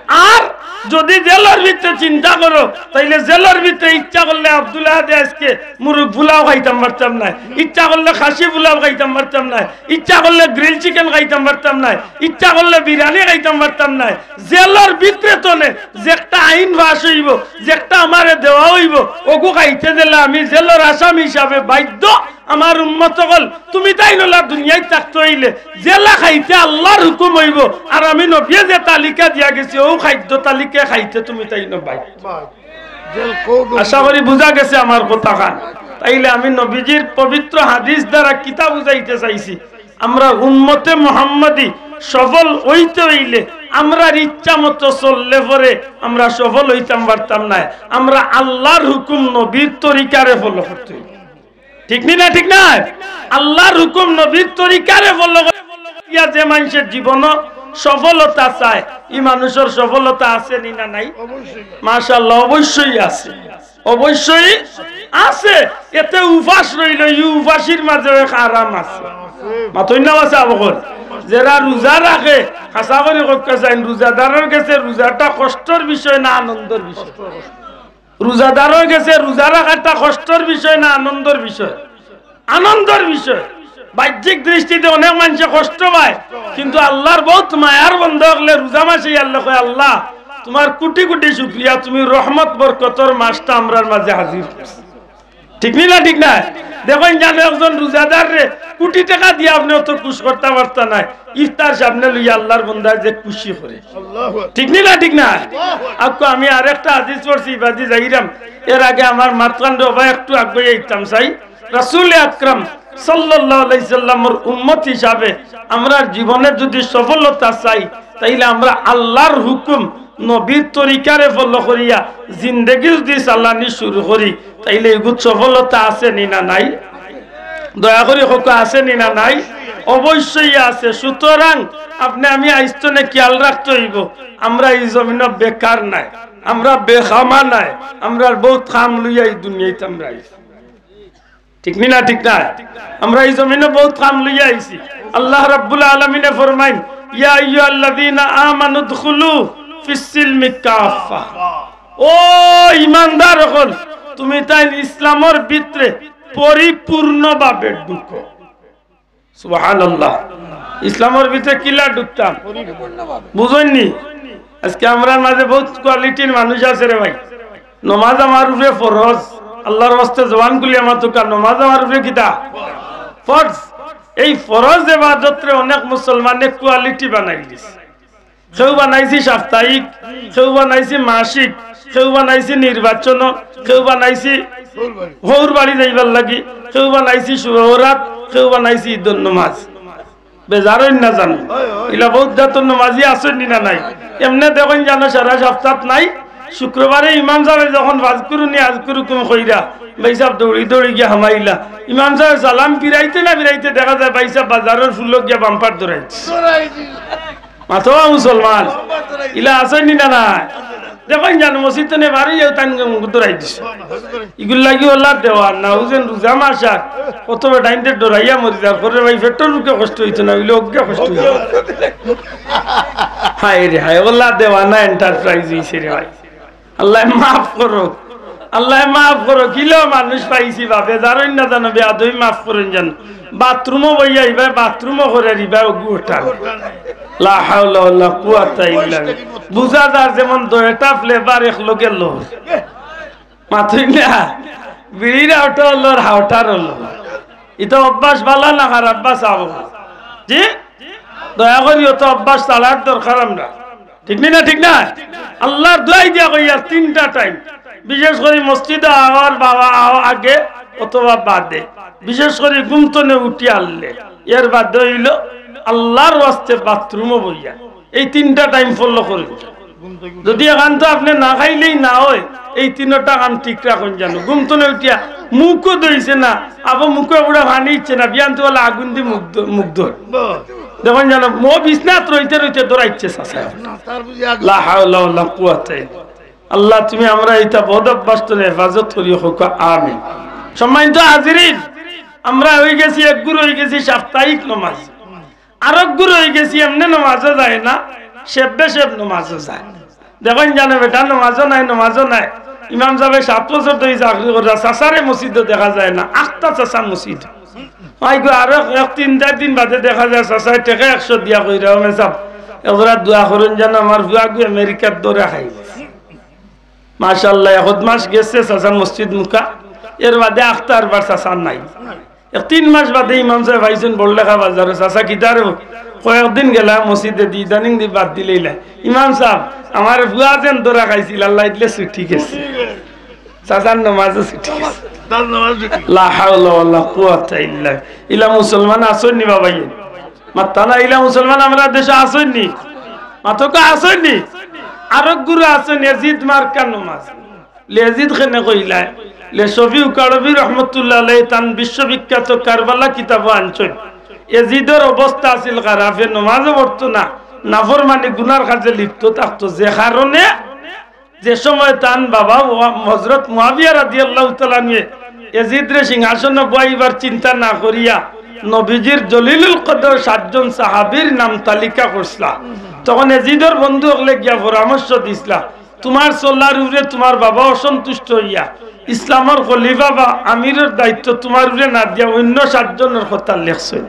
আর যুদি জেলর ভিতরে চিন্তা করো, তাইলে জেলর ভিতরে ইচ্ছা করলে আব্দুল আহাদে আইজকে মুরগ ফুলাও খাইতাম পারতাম নায়, ইচ্ছা করলে খাসি ফুলাও খাইতাম পারতাম নায়, ইচ্ছা করলে গ্রিল চিকেন খাইতাম পারতাম নায়, ইচ্ছা করলে বিরিয়ানি খাইতাম পারতাম নায়। জেলর ভিতরে তনে যেকটা আইন পাস অইবো, যেকটা আমারে দেওয়া অইবো, অগু খাইতে গেলে আমি জেলর আসামি হিসাবে বাধ্য। আমার উম্মত অকল, তুমি তাইন অলা দুনিয়াত থাকতে অইলে যেলা খাইতে আল্লার হুকুম অইবো, আর আমি নবীয়ে যে তালিকা দিয়া গেছি, অউ খাদ্য তালিকা খাইতে তুমি তাইন বাধ্য। বাধ্য। জেল কোড আশা করি বুঝা গেছে আমার কথাখান। তাইলে আমি নবীজির পবিত্র হাদিস দ্বারা কিতা বুঝাইতে চাইছি? আমরা উম্মতে মুহাম্মদী সফল অইতে অইলে আমরার ইচ্ছা মতো চললে পরে আমরা সফল অইতাম পারতাম নায়। আমরা আল্লার হুকুম নবীর তরিকারে ফলো করতে অইবো। ঠিক নি না? ঠিক নায়? আল্লার হুকুম নবীর তরিকারে ফলো করিয়া যে মানষে জীবনো সফলতা চায়, ই মানুষর সফলতা আছে নি না নাই? অবশ্যই। মাশাআল্লাহ, অবশ্যই আছে, অবশ্যই আছে। এতে উপাস রইলো, ই উপাসির মাঝে এক আরাম আছে। মাতইন না বা চাও অকল। যেরা রোজা রাখে, হাছা করি কউক্কা চাইন, রোজাদারর গেছে রোজাটা কষ্টর বিষয় না আনন্দর বিষয়? রোজাদারর গেছে রোজা রাখাটা কষ্টর বিষয় না আনন্দর বিষয়? আনন্দর বিষয়। বাহ্যিক দৃষ্টিতে অনেক মানষে কষ্ট পায়, কিন্তু আল্লার বউত মায়ার বন্দা অকলে রোজা মাসে আল্লায় কয়, "আল্লাহ, তুমার কুটি কুটি শুকরিয়া, তুমি রহমত বরকতর মাসটা আমরার মাঝে হাজির করছো।" ঠিক নি না? ঠিক নায়? দেখইন, জানো একজন রোজাদাররে কুটি টেকা দিয়া আপনে অত খুশ করতা পারতা নায়, ইফতার সামনে লইয়া আল্লার বন্দায় যে খুশি করে। আল্লাহু আকবার। ঠিক নি না? ঠিক নায়? আক্কু আমি আরেকটা হাদিস পড়ছি, ইবাদি যাইরাম, এর আগে আমার মাতখান রবা একটু আগুয়াই আইতাম চাই। রাসূল আকরাম সাল্লাল্লাহু আলাইহি সাল্লামর উম্মত হিসাবে আমরার জীবনে যুদি সফলতা চাই, তাইলে আমরা আল্লার হুকুম, নবীর তরিকারে ফলো করিয়া জিন্দেগি যুদি চালানি শুরু করি, তাইলে ইগুত সফলতা আছে নি না নাই? দয়া করি কউক্কা, আছে নি না নাই? অবশ্যই আছে। সুতরাং আপনে আমি আইজ তনে খিয়াল রাখতে অইবো, আমরা ই জমিনো বেকার নায়, আমরা বেকামা নায়, আমরার বউত কাম লইয়া ই দুনিয়াত আমরা আইছি। ঠিক নি না? ঠিক নায়? আমরা ই জমিনো বউত কাম লইয়া আইছি। আল্লাহ রাব্বুল আলামিনে ফরমাইন, "ইয়া আইয়ুহাল্লাযীনা আমানু উদখুলু ফিস সিলমি কাফফা।" ও ইমানদার অকল, তুমি তাইন ইসলামর ভিতরে পরিপূর্ণভাবে ঢুকো। সুবহানাল্লাহ। ইসলামর ভিতরে কিলা ঢুকতাম? বুঝইননি? আজকে আমরার মাঝে বহুত কোয়ালিটির মানুষ আছে রে ভাই। নমাজ আমার উপরে ফরজ, আল্লাহর ওয়াস্তে জবান খুলিয়া মাতুক্কা, নমাজ আমার উপরে কিতা? ফরজ। এই ফরজ এবাদতরে অনেক মুসলমানে কোয়ালিটি বানাই দিছে। কেউ বানাইছে সাপ্তাহিক, কেউ বানাইছে মাসিক, কেউ বানাইছে নির্বাচন, কেউ বানাইছে হউর বাড়ি যাইবার লাগি, কেউ বানাইছে শুভ বরাত, কেউ বানাইছে ঈদর নমাজ। বেজার অইন না জানো? ইলা বহুত জাতর নমাজি আছইন নি না নাই? এমনে দেখইন জানো সারা সাপ্তাত নাই, শুক্রবারে ইমাম সাবে যখন "ফাজকুরুনি আজকুরুকুম" কইরা, ভাইসাব দৌড়ি দৌড়ি গিয়া হামাইলা। ইমাম সাবে সালাম ফিরাইতে না ফিরাইতে দেখা যায় ভাইসাব বাজারর ফুলক গিয়া বাম্পার ধরাইছে। মাতো মুসলমান, ইলা আছইন নি না নাই? দেখইন জানো মসজিদ তনে বারই যাও তান ধরাই দিছে। ইগুর লাগি ওলা দেওয়া না, উজেন রোজা মাস আর কত বেটাইনতে ডরাইয়া মরি যার পরে ভাই পেটর ভুকে কষ্ট অইতো না, অইলে অজ্ঞা কষ্ট অইতো। হায় রে হায়, ওলা দেওয়া না এন্টারপ্রাইজ অইছে রে ভাই। আল্লায় মাফ করো, আল্লায় মাফ করো। কিলো মানুষ পাইছি বা বেজার অইন না জানো, বেয়াদবি মাফ করইন জানো। বাথরুমও বইয়া ইবায় বাথরুমও করে ইবায় অগু ওঠার। লা হাওলা ওয়ালা কুওয়াতা ইল্লা বিল্লাহ। বুঝা যার যেমন দুইটা ফ্লেভার একলগে লর। মাতইন না, বিড়ির আউটা লর, হাউটার লর। ইতা অভ্যাস ভালা না খারাপ বা চাও? জি? দয়া করি অত অভ্যাস ছাড়ার দরকার আমরা। ঠিক নি না? ঠিক না? আল্লাহর দোয়াই দিয়া কইয়ার তিনটা টাইম, বিশেষ করি মসজিদো আওয়ার বাবা আও আগে অথবা বাদে, বিশেষ করি ঘুম তনে উঠি আরলে, এর বাদে অইলো আল্লাহর ওয়াস্তে বাথরুমও বইয়া। এই তিনটা টাইম ফলো করইন। যদি এখান তো আপনে না খাইলেই না অয়, এই তিনটা কাম ঠিক রাখইন জানো। ঘুম তনে উঠিয়া মুখও ধইছে না, আবার মুখো পুরা পানি ইচ্ছে না, বিয়ান তো বলে আগুন দি মুখ ধ-, মুখ ধর। দেখইন জানো, মো বিছনাত রইতে রইতে ধরাইছে চাচা। লা হাওলা ওয়ালা কুওয়াতা ইল্লা বিল্লাহ। আল্লাহ, তুমি আমরা ইতা বদ অভ্যাস তনে হেফাজত করিও, কউক্কা আমিন। সম্মানিত হাজিরিন, আমরা অইগেছি, একগুর অইগেছি সাপ্তাহিক নমাজ। আরোকগুর অইগেছি এমনে নমাজও যায় না, সেব্বে সেব নমাজও যায়। দেখইন জানো বেটা, নমাজও নাই, নমাজও নাই। ইমাম সাবে সাত বছর ধরি চাকরি কররা, চাচারে মসজিদো দেখা যায় না, আখতা চাচা মসজিদ। অয় গো, আরো এক তিন চাইর দিন বাদে দেখা যায় চাচায় টেকা একশো দিয়া কইরা, "ও মেসাব, একজরা দোয়া করইন জানো, আমার ফুয়াগু আমেরিকাত ধরা খাইগেছে।" মাশাআল্লাহ, এক মাস গেছে চাচা মসজিদ মুখা, এর বাদে আখতা আরবার চাচা নাই। এক তিন মাস বাদে ইমাম সাবে আইছইন বড়লেখা বাজারো, "চাচা কিতা রে?" কয়েকদিন গেলা মসজিদে দি, ইদানিং দি বাদ দিলাইলা। "ইমাম সাব, আমার ফুয়া যেন ধরা খাইছিল, আল্লায় দিলে ছুটি গেছে।" চাচার নমাজও ছুটি গেছে। লা হাওলা ওয়ালা কুওয়াতা ইল্লা বিল্লাহ। ইলা মুসলমান আছইন নি বাবা? ইয়ে মাত্তা না, ইলা মুসলমান আমরার দেশো আছইন নি? মাতউক্কা আছইন নি? আরোকগুর আছইন, এজিদ মার্কা নমাজ। লে এজিদ কেনে কইলায়? লে শফিউ কারবি রহমতুল্লাহ আলাইহি তান বিশ্ববিখ্যাত কারবালা কিতাবো আনছইন। এজিদর অবস্থা আছিল খারাপ, হে নমাজও পড়তো না, নাফরমানি গুনার কাজে লিপ্ত থাকতো, যে কারণে যে সময় তান বাবা ওয়া-, হযরত মুয়াবিয়া রাদিয়াল্লাহু তাআলা আনহু এজিদরে সিংহাসনো বওয়াইবার চিন্তা না করিয়া নবীজির জলিলুল কদর সাতজন সাহাবীর নাম তালিকা করছলা, তখন এজিদর বন্ধু অকলে গিয়া পরামর্শ দিছলা, "তুমার চলার উপরে তুমার বাবা অসন্তুষ্ট অইয়া ইসলামর খলিফা বা আমিরর দায়িত্ব তুমার উপরে না দিয়া অইন্য সাতজনর কথা লেখছইন।"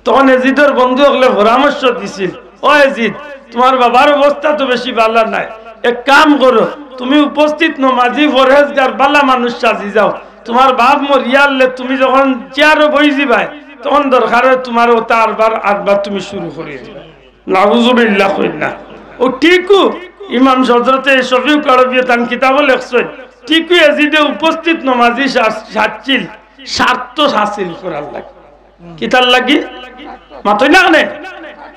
তখন এজিদর বন্ধু অকলে পরামর্শ দিছিল, "ও এজিদ, তুমার বাবার অবস্থা তো বেশি ভালা নায়, এক কাম করো, তুমি উপস্থিত নমাজি পরহেজগার ভালা মানুষ সাজি যাও, তুমার বাপ মরিয়ারলে তুমি যখন চেয়ারো বই যিবায়, তখন দরকার অয় তুমার অতা আরবার, আরবার তুমি শুরু করি দিবা।" নাউজুবিল্লাহ কইন না। অউ ঠিকউ ইমাম হযরতে শফিউ কারবিয়ে তান কিতাবো লেখছইন, ঠিকউ এজিদে উপস্থিত নমাজি সা-, সাজছিল, স্বার্থ হাসিল করার লাগি। কিতার লাগি? মাতইন না কেনে?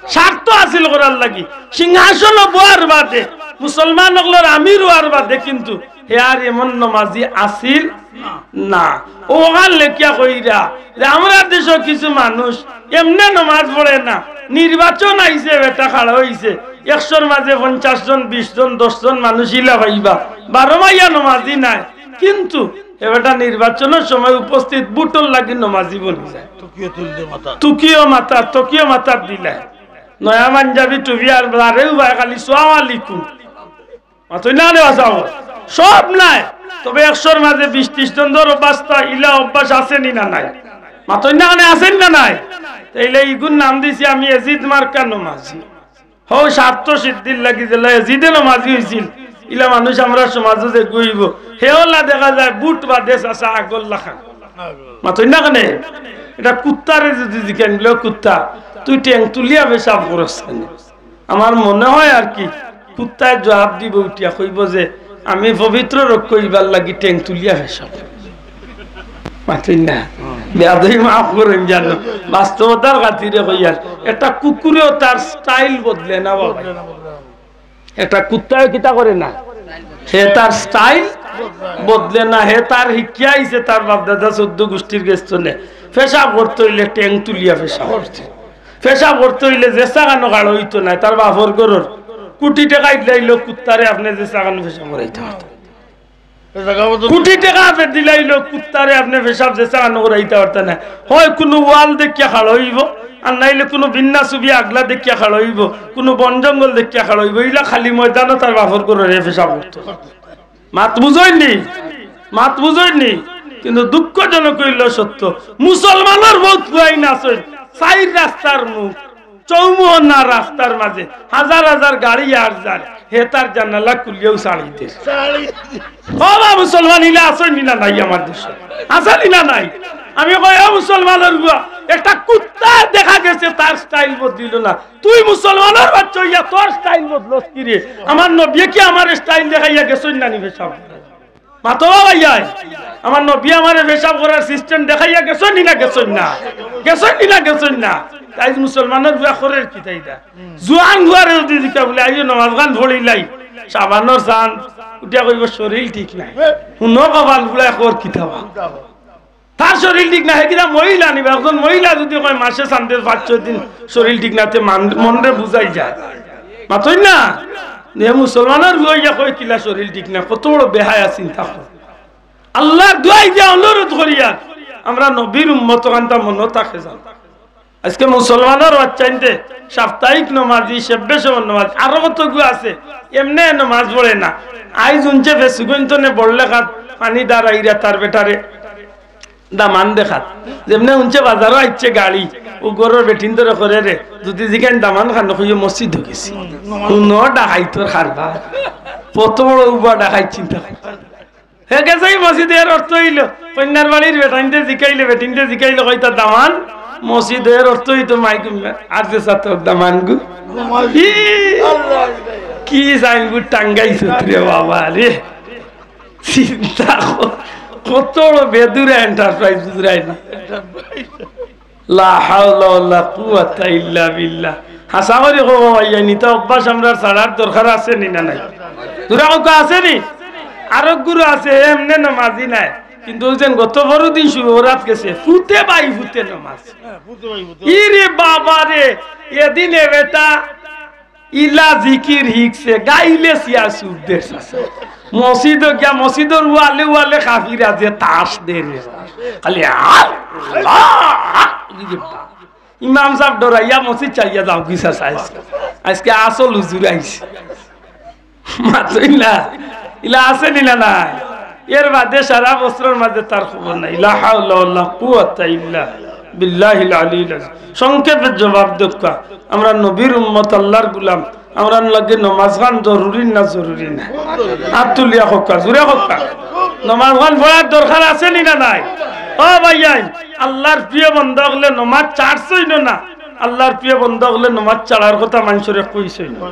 স্বার্থ হাসিল করার লাগি। সিংহাসনো বওয়ার বাদে, মুসলমান অকলর আমির অওয়ার বাদে কিন্তু হে আর এমন নমাজি আছিল না। অখান লেখিয়া কইরা যে আমরার দেশো কিছু মানুষ এমনে নমাজ পড়ে না, নির্বাচন আইছে, বেটা খাড়া অইছে, একশোর মাঝে পঞ্চাশ জন, বিশ জন, দশ জন মানুষ ইলা পাইবা, বারো মাইয়া নমাজি নায়, কিন্তু হে বেটা নির্বাচনর সময় উপস্থিত, ভোটর লাগি নমাজি বনি যায়। টুকিও তুলতে মাথা। টুকিও মাথা, টুকিও মাথাত দিলায়। নয়া পাঞ্জাবি, টুপি আর বারেউ ভাই খালি সালাম আলাইকুম। মাতইন না রে বাসাও। সব নায়, তবে একশোর মাঝে বিশ ত্রিশ জন ধরো বাস্তা ইলা অভ্যাস আছে নি না নাই? মাতইন না কেনে, আছে নি না নাই? তাইলে ইগুর নাম দিছি আমি এজিদ মার্কা নমাজি। হউ স্বার্থ সিদ্ধির লাগি যেলা এজিদে নমাজি অইছিল, ইলা মানুষ আমরার সমাজো যে গইব, হেওলা দেখা যায় বুট বাদে চাচা আগর লাখান। মাতইন না কেনে? এটা কুত্তারে যদি জিকাইন বলে, "ও কুত্তা, তুই টেং তুলিয়া পেশাব করস কেনে?" আমার মনে হয় আর কি, কুত্তায় জবাব দিব উঠিয়া, কইব যে, "আমি পবিত্র রক্ষা অইবার লাগি টেং তুলিয়া পেশাব।" মাতইন না। বেয়াদবি মাফ করইন জানো। বাস্তবতার খাতিরে কইয়ার, একটা কুকুরেও তার স্টাইল বদলে না বাবা। একটা কুত্তায় কিতা করে না, হে তার স্টাইল বদলে না, হে তার হিকিয়া আইছে তার বাপ দাদা চৌদ্দ গুষ্টির গেছ থনে। পেশাব করতে অইলে টেং তুলিয়া পেশাব করতে, পেশাব করতে অইলে যে সাগানো গাড়ো অইতো না, তার বাপর ঘরর কুটি টেকা দিলাইলো কুত্তারে আপনে যে সাগানো পেশাব করাইতা পারতা। কুটি টেকা আপনে দিলাইলো কুত্তারে আপনে পেশাব যে সাগানো করাইতা পারতা না। হয় কুনু ওয়াল দেখিয়া খাড়া অইব, আর নাইলে কুনু বিন্না ছবি আগলা দেখিয়া খাড়া অইব, কুনু বন জঙ্গল দেখিয়া খাড়া অইব, ইলা খালি ময়দানো তার বাপর ঘররে পেশাব করতো। মাত বুঝইন নি? মাত বুঝইন নি? কিন্তু দুঃখজনক অইল সত্য, মুসলমানর বউত পুয়াইন আছইন, চাইর রাস্তার মুখ, চৌমুহনা রাস্তার মাঝে হাজার হাজার গাড়ি আর যার, হে তার জানালা খুলিয়াও ছাড়ি দের। ও বা মুসলমান, ইলা আছইন নি না নাই আমার দেশো? আছইন নি না নাই? আমি কই, ও মুসলমানর পুয়া, একটা কুত্তা দেখা গেছে তার স্টাইল বদলিল না, তুই মুসলমানর বাচ্চা অইয়া তোর স্টাইল বদলস কি রে? আমার নবীয়ে কি আমার স্টাইল দেখাইয়া গেছইন না নি পেশাব? মাতো বা ভাইয়াই, আমার নবীয়ে আমারে পেশাব করার সিস্টেম দেখাইয়া গেছইন নি না গেছইন না? গেছইন নি না গেছইন না? তাই মুসলমানর পুয়া করের কিতা ইতা? জুয়ান পুয়ারে যদি জিকা বলে, "আইও নমাজ খান পড়িলাই, সাবানর চান", উঠিয়া কইব, "শরীর ঠিক নাই।" হুনো কপাল পুড়ায় কর কিতা বা? তার শরীর ঠিক না, হে কিতা মহিলা নিবা? একজন মহিলা যদি কয় মাসে চান্দের পাঁচ ছয় দিন শরীর ঠিক না, তে মান-, মনরে বুঝাই যায়। মাতইন না? যে মুসলমানর পুয়া অইয়া কয় কিলা শরীর ঠিক না, কত বড় বেহায়া চিন্তা কর। আল্লাহর দোয়াই দিয়া অনুরোধ করিয়ার, আমরা নবীর উম্মত অখানতা মনো থাকে যান। আজকে মুসলমানর বাচ্চাইন্তে সাপ্তাহিক নমাজি, সেব্বে সেবন নমাজি, আরো কতগু আছে, এমনে নমাজ পড়ে না। আইজ হুনছে ফেসুগঞ্জ থনে বড় লেখাত পানি দাঁড়াইরা তার বেটারে দামান দেখাত। যেমনে হুনছে বাজারো আইছে গাড়ি, ও ঘরর বেটিন্তরে করেরে, যদি জিকাইন দামান খানো, কইও মসজিদো গেছি। হুনো ডাকাইতর কারবার। কত বড় উবা ডাকাইত চিন্তা কর। হে গেছে এই মসজিদো, এর অর্থ অইল, কইন্যার বাড়ির বেটাইন্তে জিকাইলে, বেটিন্তে জিকাইলে কইতা দামান মসজিদো, এর অর্থ অইতো মাইক আর যে সাথে দামান গু। ই, কি সাইনবোর্ড টাঙ্গাইছত রে বাবা রে। চিন্তা কর, কত বড় বেদুরা এন্টারপ্রাইজ বুঝরায় না। লা হাওলা ওয়ালা কুওয়াতা ইল্লা বিল্লাহ। হাছা করি কও ভাইয়াইন, ইতা অভ্যাস আমরার ছাড়ার দরকার আছে নি না নাই? জুরে কউক্কা আছে নি? আরক গুরু আছে, এমনে নমাজি নায়, কিন্তু অউ যেন গত পরদিন শুভরাত গেছে, ফুতে বাই ফুতে নমাজ। ইরে বাবা রে, এদিন এ বেটা ইলা জিকির হিকছে, গাইলে সিয়া সুখ দের চাচা। মসজিদো গিয়া মসজিদর ওয়ালে ওয়ালে কাফিরা যে তাস দের রে। খালি আল্লাহ, ইমাম সাব ডরাইয়া মসজিদ ছাড়িয়া যাওগি চাচা আইজকে। আইজকে আসল হুজুর আইছে। মাতইন না, ইলা আছে নি না নাই? এর বাদে সারা বছরর মাঝে তার খবর নাই। লা হাওলা ওয়ালা কুওয়াতা ইল্লা বিল্লাহিল আলিয়্যিল আযীম। সংক্ষেপে জবাব দেউক্কা, আমরা নবীর উম্মত, আল্লাহর গুলাম, আমরার লাগি নমাজ খান জরুরি না জরুরি না? আত তুলিয়া কউক্কা, জুরে কউক্কা। নমাজ খান পড়ার দরকার আছে নি না নাই? ও ভাইয়াইন, আল্লাহর প্রিয় বন্দা অকলে নমাজ ছাড়ছইন না। আল্লাহর প্রিয় বন্দা অকলে নমাজ ছাড়ার কথা মানষরে কইছইন না।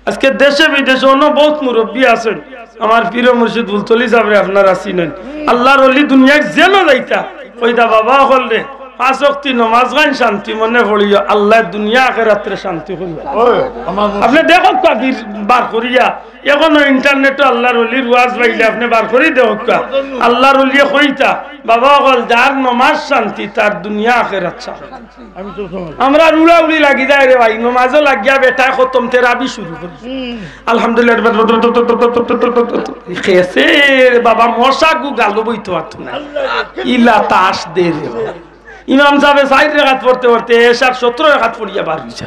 আজকে দেশে বিদেশে অনো বউত মুরব্বি আছইন, আমার পীর মুর্শিদ ফুলতলি সাবরে আপনারা চিনইন। আল্লাহর ওলি দুনিয়ার যেনো যাইতা, কইতা বাবা অকলরে, পাঁচ ওয়াক্তি নমাজ খান শান্তি মনে পড়িও, আল্লায় দুনিয়া আখেরাতরে শান্তি করিবা। আপনে দেখউক্কা বার করিয়া, অখনো ইন্টারনেটো আল্লাহর ওলির ওয়াজ পাইলে আপনে বার করি দেখউক্কা। আল্লাহর ওলিয়ে কইতা, বাবা অকল, যার নমাজ শান্তি, তার দুনিয়া আখেরাত শান্তি। আমরার উড়াউড়ি লাগি যায় রে ভাই, নমাজো লাগিয়া বেটায় খতম তেরাবি শুরু করি। আলহামদুলিল্লাহ। খেছে রে বাবা, মশাগু গালো বইতো পারতো না। ইলা তাস দে রে বাবা। ইমাম সাবে চাইর রেকাত পড়তে পড়তে এশার সতরো রেকাত পড়িয়া বার অইছে।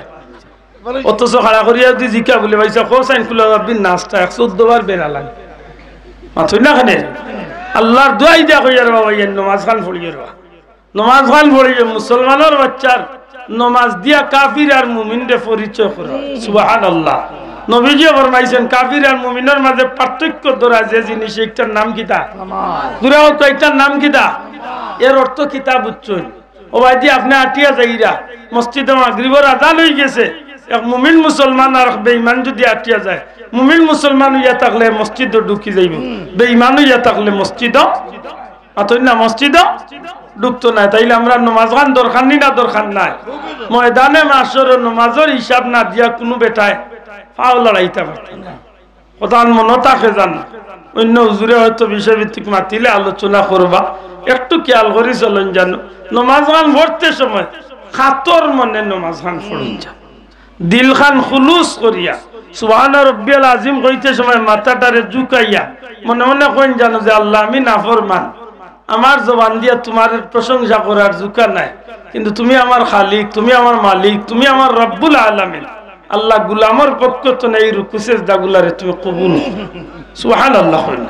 অথচ খাড়া করিয়া যদি জিকা বলে, "ভাইসাব, কও চাইন কুল আউযু বির নাসটা একশো চৌদ্দ বার বেড়া লাগে।" মাতইন না কেনে? আল্লার দোয়াই দিয়া কইয়ার বাবা, ইয়ার নমাজ খান পড়িও রে বা। নমাজ খান পড়িও, মুসলমানর বাচ্চার নমাজ দিয়া কাফির আর মুমিনরে পরিচয় করা। সুবহানাল্লাহ। নবীজিয়ে ফরমাইছইন, কাফির আর মুমিনর মাঝে পার্থক্য ধরা যে জিনিস, ইটার নাম কিতা? দুরা অউক্কা, ইটার নাম কিতা? এর অর্থ কিতা বুঝছইন? ও ভাইজি, আপনে আটিয়া যাইরা, মসজিদো মাগরিবর আজান অইগেছে, এক মুমিন মুসলমান আর এক বেইমান যুদি আটিয়া যায়, মুমিন মুসলমান অইয়া থাকলে মসজিদো ঢুকি যাইবো, বেইমান অইয়া থাকলে মসজিদো, মাতইন না, মসজিদো ঢুকতো নায়। তাইলে আমরার নমাজ খান দরকার নি না দরকার নাই? ময়দানে মাশরো নমাজর হিসাব না দিয়া কুনু বেটায় পাও লড়াইতা পারতো না। কথা মনো থাকে জানো, অইন্য হুজুরে হয়তো বিষয়ভিত্তিক মাতিলে আলোচনা করবা, একটু খেয়াল করি চলইন জানো। নমাজ খান পড়তে সময় খাতর মনে নমাজ খান পড়ইন জানো, দিল খান খুলুস করিয়া। সুবহানা রব্বিয়াল আজিম কইতে সময় মাথাটারে ঝুকাইয়া, মনে মনে কইন জানো যে, "আল্লাহ, আমি নাফরমান, আমার জবান দিয়া তুমার প্রশংসা করার জুকা নাই, কিন্তু তুমি আমার খালিক, তুমি আমার মালিক, তুমি আমার রব্বুল আলামিন। আল্লাহ, গুলামর পক্ষ তনে এই রুকু সেজদাগুলারে তুমি কবুল করো।" সুবহানাল্লাহ কইন।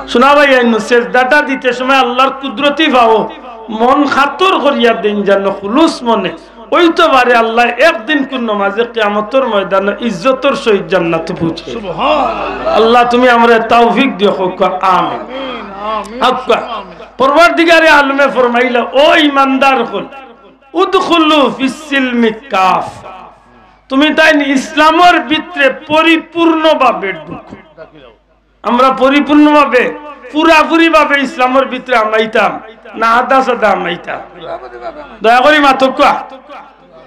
শোনা ভাই, এই সেজদাটা দিতে সময় আল্লার কুদরতি পাও, মন খাতর করিয়া দেইন জানো, খুলুস মনে। অইতো পারে আল্লায় একদিন কুন নমাজে কিয়ামতর ময়দানো ইজ্জতর সহিত জান্নাতো পৌঁছাই। আল্লাহ, তুমি আমরারে তৌফিক দিও, কউক্কা আমিন। আমিন। আউক্কা। পরওয়ারদিগারে আলমে ফরমাইলা, "ও ইমানদার অকল, উদখুলু ফিস সিলমি কাফা।" তুমি তাইন ইসলামর ভিতরে পরিপূর্ণভাবে ঢুকো। আমরা পরিপূর্ণভাবে, পুরাপুরিভাবে ইসলামর ভিতরে হামাইতাম না আধা সাধা হামাইতাম? দয়া করি মাতউক্কা।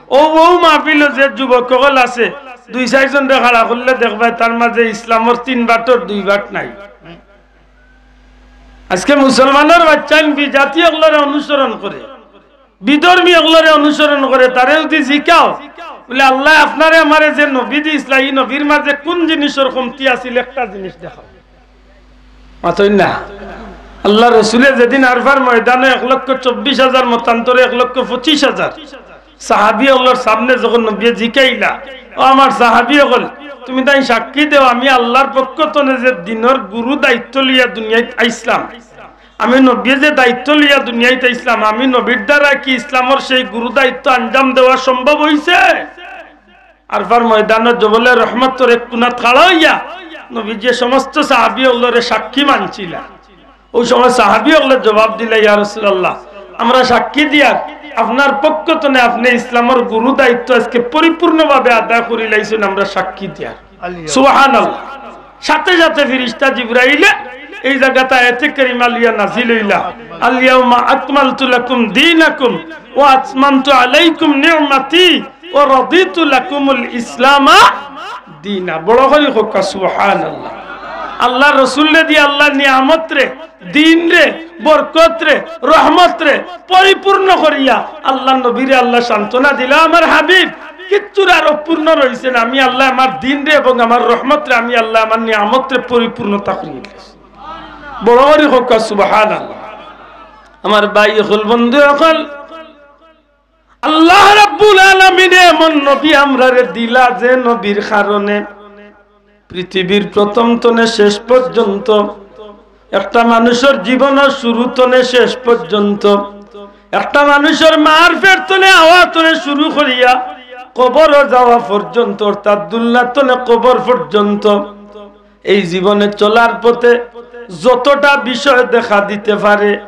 অউ, অউ মাহফিলো যে যুবক অকল আছে, দুই চাইরজনরে খাড়া করলে দেখবায় তার মাঝে ইসলামর তিন বাটর দুই বাট নাই। আজকে মুসলমানর বাচ্চাইন বিজাতি অকলরে অনুসরণ করে, বিধর্মী অকলরে অনুসরণ করে, তারে যুদি জিকাও, বুলে, "আল্লায় আপনারে আমারে যে নবী দিছলা, ই নবীর মাঝে কুন জিনিসর কমতি আছিল, একটা জিনিস দেখাও।" মাতইন না। আল্লার রসুলে যেদিন আরফার ময়দানো এক লক্ষ চব্বিশ হাজার, মতান্তরে এক লক্ষ পঁচিশ হাজার সাহাবী অকলর সামনে যখন নবীয়ে জিকাইলা, "ও আমার সাহাবী অকল, তুমি তাইন সাক্ষী দেও, আমি আল্লার পক্ষ তনে যে দ্বীনর গুরু দায়িত্ব লইয়া দুনিয়াত আইছলাম, আমি নবীয়ে যে দায়িত্ব লইয়া দুনিয়াত আইছলাম, আমি নবীর দ্বারা কি ইসলামর সেই গুরু দায়িত্ব আঞ্জাম দেওয়া সম্ভব অইছে?" আরফার ময়দানো জবলে রহমতর এক কুনাত খাড়া অইয়া নবীজিয়ে সমস্ত সাহাবী অকলরে সাক্ষী মানছিলা। অউ সময় সাহাবী অকলে জবাব দিলা, "ইয়া রাসূলুল্লাহ, আমরা সাক্ষী দিয়ার, আপনার পক্ষ তনে আপনে ইসলামর গুরু দায়িত্ব আজকে পরিপূর্ণভাবে আদায় করিলাইছইন, আমরা সাক্ষী দিয়ার।" সুবহানাল্লাহ। সাথে সাথে ফিরিস্তা জিব্রাইলে এই জাগাত আয়াতে কারিমা লইয়া নাজিল অইলা, "আল ইয়াউমা আকমালতু লাকুম দীনাকুম ওয়া আতমামতু আলাইকুম নি'মাতি ওয়া রাদিতু লাকুমুল ইসলামা দীনা।" বড় করি কউক্কা সুবহানাল্লাহ। আল্লার রসুলরে দিয়া আল্লার নিয়ামতরে, দ্বীনরে, বরকতরে, রহমতরে পরিপূর্ণ করিয়া আল্লার নবীরে আল্লায় সান্ত্বনা দিলা, "আমার হাবিব, কিচ্ছুর আর অপূর্ণ রইছে না। আমি আল্লায় আমার দ্বীনরে এবং আমার রহমতরে, আমি আল্লায় আমার নিয়ামতরে পরিপূর্ণতা করিয়া দিলাইছি।" বড় করি কউক্কা সুবহানাল্লাহ। আমার ভাই অকল, বন্ধু অকল, আল্লাহ রাব্বুল আলামিনে এমন নবী আমরারে দিলা, যে নবীর কারণে পৃথিবীর প্রথম তনে শেষ পর্যন্ত, একটা মানুষর জীবনর শুরু তনে শেষ পর্যন্ত, একটা মানুষর মার পেট তনে আওয়া তনে শুরু করিয়া কবরো যাওয়া পর্যন্ত, অর্থাৎ দুনিয়া তনে কবর পর্যন্ত, এই জীবনে চলার পথে যতটা বিষয় দেখা দিতে পারে,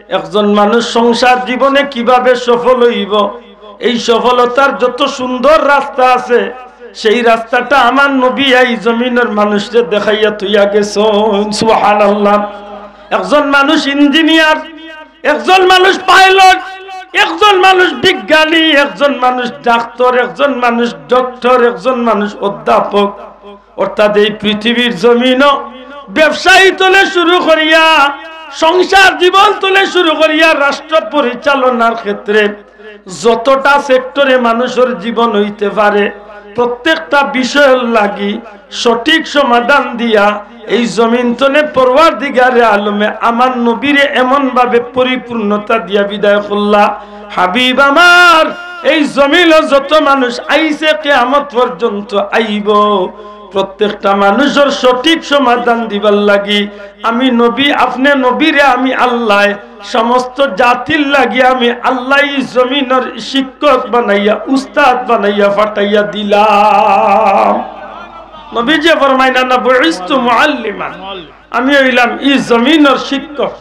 একজন মানুষ সংসার জীবনে কিভাবে সফল অইবো, এই সফলতার যত সুন্দর রাস্তা আছে, সেই রাস্তাটা আমার নবী এই জমিনর মানুষরে দেখাইয়া থইয়া গেছইন। সুবহানাল্লাহ। একজন মানুষ ইঞ্জিনিয়ার, একজন মানুষ পাইলট, একজন মানুষ বিজ্ঞানী, একজন মানুষ ডাক্তার, একজন মানুষ ডক্টর, একজন মানুষ অধ্যাপক, অর্থাৎ এই পৃথিবীর জমিনো ব্যবসায়ী তনে শুরু করিয়া, সংসার জীবন তনে শুরু করিয়া, রাষ্ট্র পরিচালনার ক্ষেত্রে যতটা সেক্টরে মানুষর জীবন অইতে পারে, প্রত্যেকটা বিষয়র লাগি সঠিক সমাধান দিয়া এই জমিন তনে পরওয়ারদিগারে আলমে আমার নবীরে এমনভাবে পরিপূর্ণতা দিয়া বিদায় করলা। হাবিব আমার, এই জমিনো যত মানুষ আইছে, কিয়ামত পর্যন্ত আইবো, প্রত্যেকটা মানুষর সঠিক সমাধান দিবার লাগি আমি নবী, আপনে নবীরে আমি আল্লায়, সমস্ত জাতির লাগি আমি আল্লায় ই জমিনর শিক্ষক বানাইয়া, উস্তাদ বানাইয়া পাঠাইয়া দিলাম। নবীজি ফরমাইন না, "বুইস্তু মুআল্লিমান।" আমি অইলাম ই জমিনর শিক্ষক।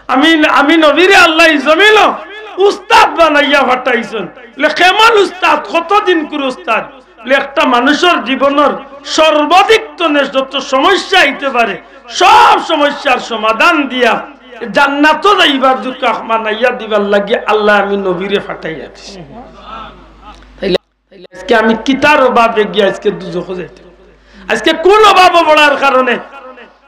আমি, আমি নবীরে আল্লায় ই জমিনো উস্তাদ বানাইয়া পাঠাইছইন। বলে, "কেমন উস্তাদ? কতদিনকুর উস্তাদ?" বলে, একটা মানুষর জীবনর সর্বাধিক তনে যত সমস্যা আইতে পারে, সব সমস্যার সমাধান দিয়া জান্নাতো যাইবার দুকা বানাইয়া দিবার লাগি আল্লায় আমি নবীরে পাঠাইয়া দিছি। তাইলে, তাইলে আজকে আমি কিতার অভাবে গিয়া আজকে দুজখো যাইতাম? আজকে কোন অভাবো পড়ার কারণে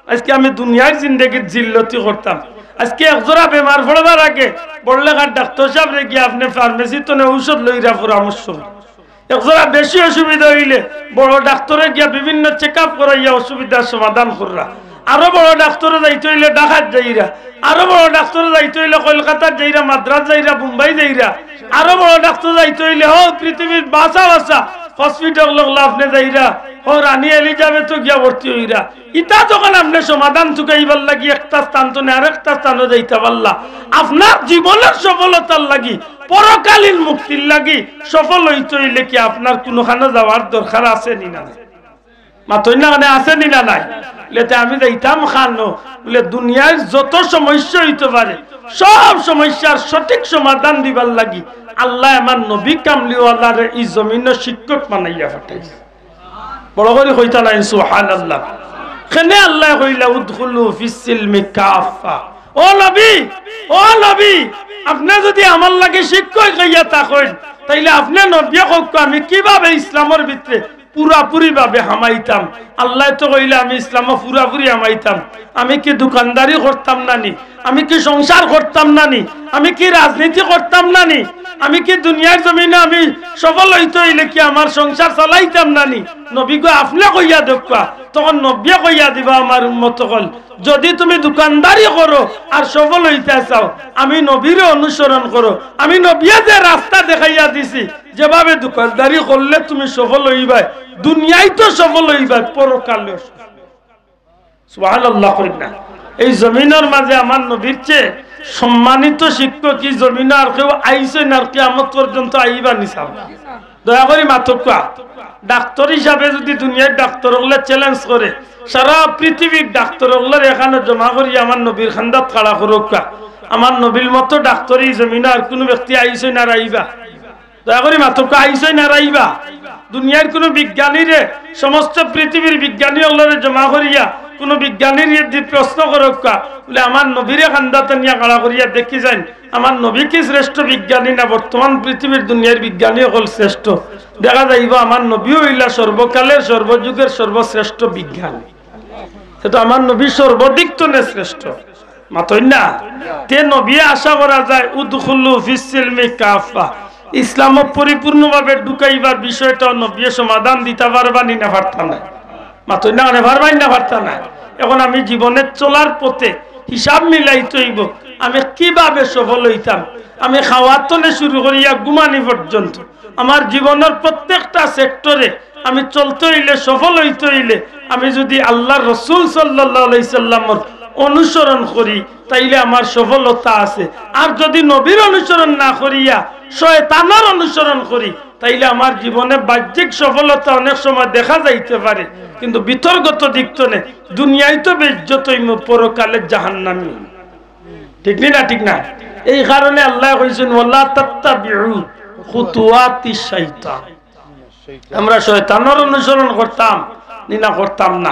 আজকে আমি দুনিয়ার জিন্দেগির জিল্লতি করতাম? আজকে একজোড়া বেমার পড়বার আগে বড়লেখার ডাক্তর সাবরে গিয়া আপনে ফার্মেসি তনে ঔষধ লইরা পরামর্শ করইন। একজোড়া বেশি অসুবিধা অইলে বড় ডাক্তরে গিয়া বিভিন্ন চেক আপ করাইয়া অসুবিধার সমাধান কররা। আরো বড় ডাক্তরে যাইতে অইলে ঢাকাত যাইরা, আরো বড় ডাক্তরে যাইতে অইলে কলকাতাত যাইরা, মাদ্রাজ যাইরা, বোম্বাই যাইরা, আরো বড় ডাক্তর যাইতে অইলে হো পৃথিবীর বাসা বাসা হসপিটাল অকলো আপনে যাইরা, হো রানী এলিজাবেথও গিয়া ভর্তি অইরা। ইতা যখন আপনে সমাধান তুকাইবার লাগি একটা স্থান তনে আরেকটা স্থানো যাইতা পারলা, আপনার জীবনর সফলতার লাগি, পরকালীন মুক্তির লাগি সফল অইতে অইলে কি আপনার কুনুখানো যাওয়ার দরকার আছে নি না নাই? মাতইন না কেনে, আছে নি না নাই? বলে, "তে আমি যাইতাম কানো?" বলে, দুনিয়ার যত সমস্যা অইতে পারে, সব সমস্যার সঠিক সমাধান দিবার লাগি আল্লায় আমার নবী কামলিওয়ালারে ই জমিনো শিক্ষক বানাইয়া পাঠাইছে। বড় করি কইতা নাইন, সুবহানাল্লাহ। কেনে আল্লায় কইলা, "উদখুলু ফিস সিলমি কাফফা।" ও নবী, ও নবী, আপনে যুদি আমার লাগি শিক্ষক অইয়া থাকইন, তাইলে আপনে নবীয়ে কউক্কা, আমি কিভাবে ইসলামর ভিতরে পুরাপুরি ভাবে হামাইতাম? আল্লায় তো কইলা আমি ইসলামো পুরাপুরি হামাইতাম। আমি কি দোকানদারি করতাম না নি? আমি কি সংসার করতাম না নি? আমি কি রাজনীতি করতাম না নি? আমি কি দুনিয়ার জমিনো আমি সফল অইতে অইলে কি আমার সংসার চালাইতাম না নি? নবী গো, আপনে কইয়া দেউক্কা। তখন নবীয়ে কইয়া দিবা, আমার উম্মত অকল, যুদি তুমি দোকানদারি করো আর সফল অইতা চাও, আমি নবীরে অনুসরণ করো। আমি নবীয়ে যে রাস্তা দেখাইয়া দিছি, যেভাবে দোকানদারি করলে তুমি সফল অইবায়, দুনিয়াত তো সফল অইবায়, পরকালেও। সুবহানাল্লাহ কইন না। এই জমিনর মাঝে আমার নবীর চেয়ে সম্মানিত শিক্ষক ই জমিনো আর কেউ আইছইন না, আর কিয়ামত পর্যন্ত আইবা নি চাও। দয়া করি মাতউক্কা। ডাক্তর হিসাবে যুদি দুনিয়ার ডাক্তর অকলে চ্যালেঞ্জ করে, সারা পৃথিবীর ডাক্তর অকলরে একখানো জমা করি আমার নবীর কান্দাত খাড়া করউক্কা, আমার নবীর মতো ডাক্তর ই জমিনো আর কুনু ব্যক্তি আইছইন না আর আইবা? দয়া করি মাতউক্কা, আইছইন না আর আইবা? দুনিয়ার কুনু বিজ্ঞানীরে, সমস্ত পৃথিবীর বিজ্ঞানী অকলরে জমা করিয়া কুনু বিজ্ঞানীরে দি প্রশ্ন করউক্কা, বলে, "আমার নবীরে কান্দাত আনিয়া খাড়া করিয়া দেখি যাইন, আমার নবী কি শ্রেষ্ঠ বিজ্ঞানী না বর্তমান পৃথিবীর দুনিয়ার বিজ্ঞানী অকল শ্রেষ্ঠ?" দেখা যাইবো আমার নবী অইলা সর্বকালের সর্বযুগের সর্বশ্রেষ্ঠ বিজ্ঞানী। তে তো আমার নবী সর্বদিক তনে শ্রেষ্ঠ। মাতইন না? তে নবীয়ে আশা করা যায়, "উদখুলু ফিস সিলমি কাফফা।" ইসলামো পরিপূর্ণভাবে ঢুকাইবার বিষয়টাও নবীয়ে সমাধান দিতা পারবা নি না পারতা নায়? মাতইন না কেনে, পারবা নি না পারতা নায়? এখন আমি জীবনে চলার পথে হিসাব মিলাইতে অইবো, আমি কিভাবে সফল অইতাম? আমি খাওয়ার তনে শুরু করিয়া ঘুমানি পর্যন্ত আমার জীবনর প্রত্যেকটা সেক্টরে আমি চলতে অইলে, সফল অইতে অইলে, আমি যুদি আল্লার রসুল সাল্লাল্লাহু আলাইহি সাল্লামর অনুসরণ করি, তাইলে আমার সফলতা আছে। আর যুদি নবীর অনুসরণ না করিয়া শয়তানর অনুসরণ করি, তাইলে আমার জীবনে বাহ্যিক সফলতা অনেক সময় দেখা যাইতে পারে, কিন্তু ভিতরগত দিক তনে দুনিয়াত তো বেইজ্জত অইমু, পরকালে জাহান্নামী। ঠিক নি না? ঠিক না? এই কারণে আল্লায় কইছইন, "ওয়ালা তাত্তাবিউ খুতুওয়াতিশ শাইতান।" আমরা শয়তানর অনুসরণ করতাম নি না করতাম না?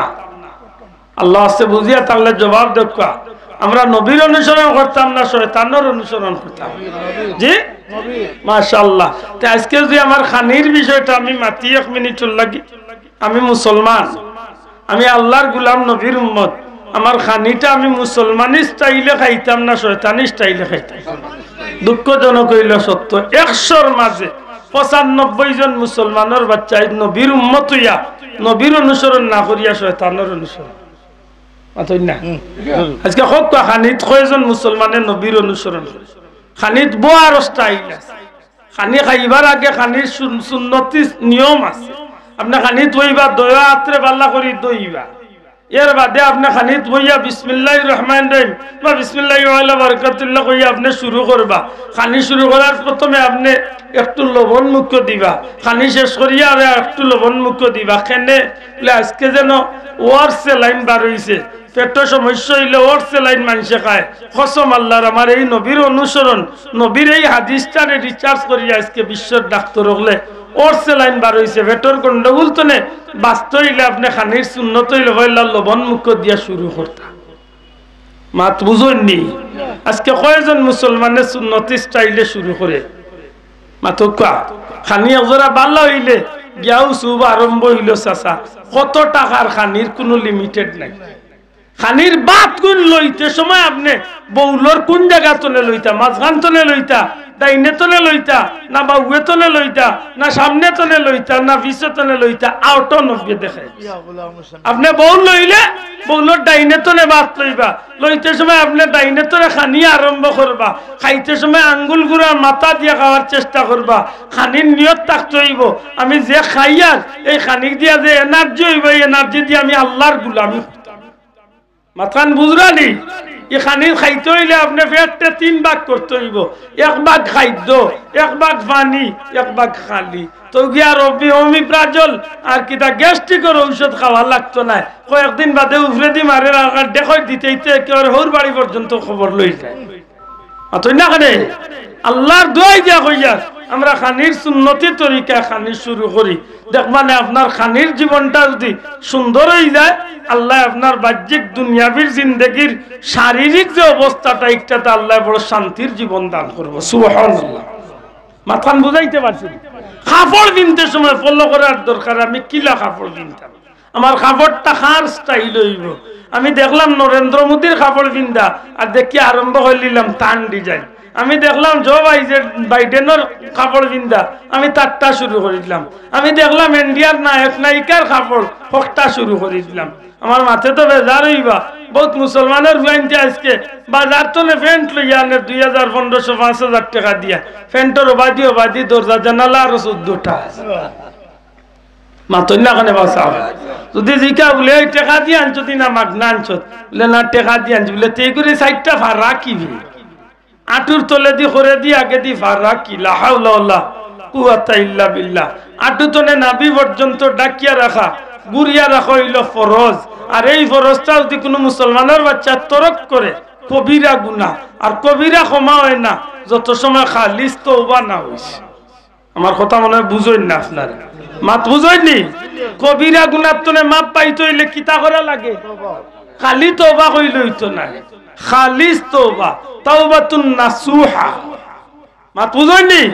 আল্লার ওয়াস্তে বুঝিয়া থাকলে জবাব দেউক্কা। আমরা নবীর অনুসরণ করতাম না শয়তানর অনুসরণ করতাম? জি? মাশাআল্লাহ। তে আজকে যুদি আমার খানির বিষয়টা আমি মাতি এক মিনিটর লাগি, আমি মুসলমান, আমি আল্লার গুলাম, নবীর উম্মত। আমার খানিটা আমি মুসলমানি স্টাইলে খাইতাম না শয়তানি স্টাইলে খাইতাম? দুঃখজনক অইলো সত্য, একশোর মাঝে পঁচানব্বই জন মুসলমানর বাচ্চায় নবীর উম্মত অইয়া নবীর অনুসরণ না করিয়া শয়তানর অনুসরণ। মাতইন না? আজকে কউক্কা খানিত কয়জন মুসলমানে নবীর অনুসরণ করে? খানিত বওয়ার স্টাইল আছে। খানি খাইবার আগে খানির সুন-, সুন্নতি নিয়ম আছে। আপনে খানিত বইবা, দয়া আত্রে বালা করি দইবা। এর বাদে আপনে খানিত বইয়া বিসমিল্লাহির রহমানির রহিম বা বিসমিল্লাহি ওয়ালা বারাকাতুল্লাহ কইয়া আপনে শুরু করবা। খানি শুরু করার প্রথমে আপনে একটু লবণ মুখ দিবা, খানি শেষ করিয়া আর একটু লবণ মুখ দিবা। কেনে বুলে আজকে যেন ওয়ার সেলাইন বার অইছে, পেটো সমস্যা অইলে ওর সেলাইন মানষে খায়। কসম আল্লাহর, আমার এই নবীর অনুসরণ, নবীর এই হাদিসটারে research করিয়া আজকে বিশ্বর ডাক্তর অকলে ওর সেলাইন বার অইছে। পেটর গন্ডগোল তনে বাঁচতে অইলে আপনে খানির সুন্নত অইলে পয়লা লবণ মুখ দিয়া শুরু করতা। মাত বুঝইন নি? আজকে কয়জন মুসলমানে সুন্নতি স্টাইলে শুরু করে? মাতউক্কা। খানি একজরা বালা অইলে গিয়াউ সুব আরম্ভ অইলো চাচা। কত টাকার খানির কুনু limited নাই। খানির বাত কুন লইতে সময় আপনে বউলর কুন জাগা তনে লইতা, মাঝখান তনে লইতা, ডাইনে তনে লইতা, না বাউয়ে তনে লইতা, না সামনে তনে লইতা, না পিছে তনে লইতা, আউট নবী দেখে। আপনে বউল লইলে বউলর ডাইনে তনে বাত লইবা, লইতে সময় আপনে ডাইনে তনে খানি আরম্ভ করবা, খাইতে সময় আঙ্গুল গুড়ার মাথা দিয়া খাওয়ার চেষ্টা করবা। খানির নিয়ত থাকতে অইবো, আমি যে খাইয়ার এই খানিক দিয়া যে energy অইবো, এই energy দিয়া আমি আল্লাহর গুলামি করতাম। মাতখান বুঝরা নি? ই খানি খাইতে অইলে আপনে পেটরে তিন ভাগ করতে অইবো, এক ভাগ খাদ্য, এক ভাগ পানি, এক ভাগ খালি। তো গিয়া রবি অমিপ্রাজল আর কিতা গ্যাস্ট্রিকর ঔষধ খাওয়া লাগতো নায়, কয়েকদিন বাদে উফরেদি মারে আর ডেকই দিতে দিতে একেবারে হউর বাড়ি পর্যন্ত খবর লই যায়। মাতইন না কেনে? আল্লাহর দোয়াই দিয়া কইয়ার, আমরা খানির সুন্নতি তরিকায় খানি শুরু করি। দেখবা নে, আপনার খানির জীবনটা যদি সুন্দর অই যায়, আল্লায় আপনার বাহ্যিক দুনিয়াবির জিন্দেগির শারীরিক যে অবস্থাটা, ইটাতে আল্লায় বড় শান্তির জীবন দান করবো। সুবহানাল্লাহ। মাতখান বুঝাইতে পারছি নি? কাপড় পিনতে সময় ফলো করার দরকার, আমি কিলা কাপড় পিনতাম, আমার কাপড়টা কার স্টাইল অইবো। আমি দেখলাম নরেন্দ্র মোদীর কাপড় পিন্দা, আর দেখি আরম্ভ করিলিলাম তান ডিজাইন। আমি দেখলাম জো বাইজে-, বাইডেনর কাপড় পিন্দা, আমি তারটা শুরু করিলাম। আমি দেখলাম ইন্ডিয়ার নায়ক নায়িকার কাপড়, হকটা শুরু করিলাম। আমার মাতে তো বেজার অইবা, বউত মুসলমানর ফুয়াইন্তে আজকে বাজার তনে প্যান্ট লইয়া আনে দুই হাজার, পনেরোশো, পাঁচ হাজার টেকা দিয়া। প্যান্টর ওবাদি ওবাদি দরজা জানালা আরো চৌদ্দটা আছে। মাতইন না কেনে বাঁচা। যদি জিকা বুলে, "এই টেকা দিয়া আনছো দি না মাগনা আনছো?" বুলে, "না, টেকা দিয়া আনছি।" বুলে, "তে করে সাইডটা ফাড়া কি বে? আটুর তলেদি করেদি আগেদি ফাড়া কি?" লা হাওলা ওয়ালা কুওয়াতা ইল্লা বিল্লাহ। আটু তনে নাভি পর্যন্ত ঢাকিয়া রাখা, গুড়িয়া রাখা অইলো ফরজ। আর এই ফরজটা যদি কুনু মুসলমানর বাচ্চা তরক করে, কবিরা গুনা। আর কবিরা ক্ষমা অয় না, যত সময় খালিস তওবা না অইছে। আমার কথা মনে অয় বুঝইন না আপনারা। মাত বুঝইন নি? কবিরা গুনার তনে মাফ পাইতে অইলে কিতা করা লাগে? খালি তওবা কইলে অইতো নায়। খালিস তওবা, তাওবাতুন নাসুহা। মাত বুঝইন নি?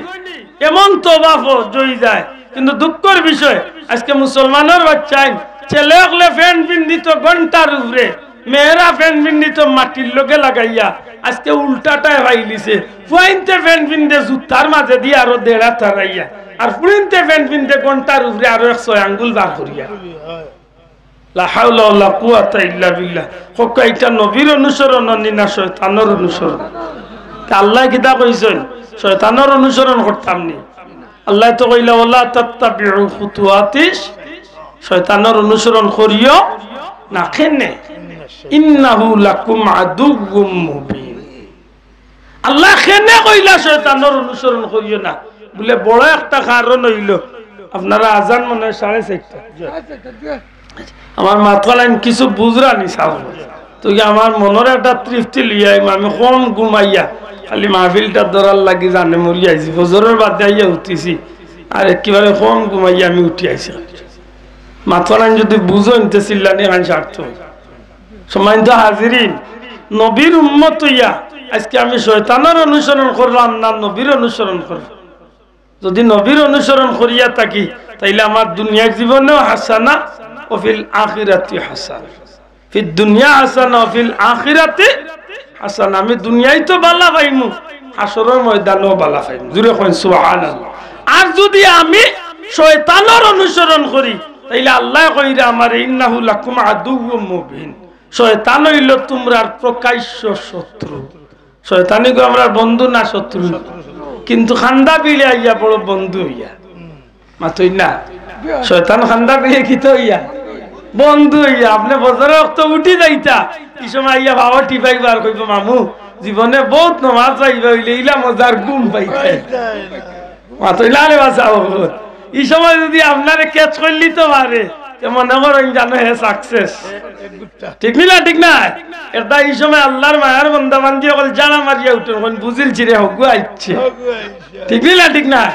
এমন তওবা ফরজ অই যায়। কিন্তু দুঃখর বিষয়, আজকে মুসলমানর বাচ্চাইন ছেলে অকলে প্যান্ট পিন্দিত ঘন্টার উপরে, মেয়েরা প্যান্ট পিন্দিত মাটির লগে লাগাইয়া, আজকে উল্টাটায় ফাইলিছে। ফুয়াইন্তে প্যান্ট পিন্দে জুতার মাঝেদি আরো দেড়া তারাইয়া, আর ফুড়িন্তে প্যান্ট পিন্দে ঘন্টার উপরে আরো এক ছয় আঙ্গুল বার করিয়া। লা হাওলা ওয়ালা কুওয়াতা ইল্লা বিল্লাহ। কউক্কা, ইটা নবীর অনুসরণ নি না শয়তানর অনুসরণ? তে আল্লায় কিতা কইছইন? শয়তানর অনুসরণ করতাম নি? আল্লায় তো কইলা, "ওয়ালা তাত্তাবিউ খুতুওয়াতিশ", শয়তানর অনুসরণ করিও না। কেনে? "ইন্নাহু লাকুম আদুউম মুবিন।" আল্লায় কেনে কইলা শয়তানর অনুসরণ করিও না? বুলে বড় একটা কারণ অইলো, আপনারা আজান মনে অয় সাড়ে চাইরটা। আমার মাতখান কিছু বুঝরা নি সাব। তো কি আমার মনর একটা তৃপ্তি লইয়া আইমু, আমি কম ঘুমাইয়া, খালি মাহফিলটা ধরার লাগি জানে মরি আইছি। ফজরর বাদে আইয়া উঠিছি, আর একেবারে কম ঘুমাইয়া আমি উঠি আইছি। মাতখান যদি বুঝইন তে চিল্লানি খান সার্থক। সম্মানিত হাজিরিন, নবীর উম্মত অইয়া আজকে আমি শয়তানর অনুসরণ করলাম না নবীর অনুসরণ করলাম? যদি নবীর অনুসরণ করিয়া থাকি, তাইলে আমার দুনিয়ার জীবনেও হাসানা, ওয়া ফিল আখিরাতি হাসানা। ফিদ দুনিয়া হাসানা, ওয়া ফিল আখিরাতি হাসানা। আমি দুনিয়াত তো বালা পাইমু, হাশরর ময়দানও বালা পাইমু। জুরে কইন সুবহানাল্লাহ। আর যদি আমি শয়তানর অনুসরণ করি, তাইলে আল্লায় কইরা আমারে, "ইন্নাহু লাকুম আদুউম মুবিন।" শয়তান অইলো তুমরার প্রকাশ্য শত্রু। শয়তানি গো আমরার বন্ধু না শত্রু? কিন্তু কান্দা বিলে আইয়া বড় বন্ধু অইয়া। মাতইন না। শয়তান খান্দাত গিয়া কিতা অইয়া? বন্ধু অইয়া। আপনে ফজরর অক্ত উঠি যাইতা, ই সময় আইয়া বাবা টিপাইবা আর কইবো, "মামু, জীবনে বউত নমাজ পাইবা অইলে ইলা মজার ঘুম পাইতা।" মাতইলা রে বাসা বাবু। ই সময় যুদি আপনারে catch করিলিতো পারে, তে মনে করইন জানো হে success। ঠিক নি না? ঠিক না? এরদায় ই সময় আল্লার মায়ার বন্দা বান্দি অকল জাড়া মারিয়া উঠইন, কইন, "বুঝিলছি রে, হগু আইছে।" ঠিক নি না? ঠিক না?